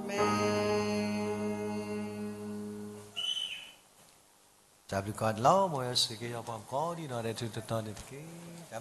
မ့ၣ်. တၢ်ဘျုးကီးလီၤ မ်ယွၤဆိၣ်ဂ့ၤက့ၤပှၤကိးဒံနီၢ်ဂၤဒဲး တတီၤန့ၣ်တက့ၢ်.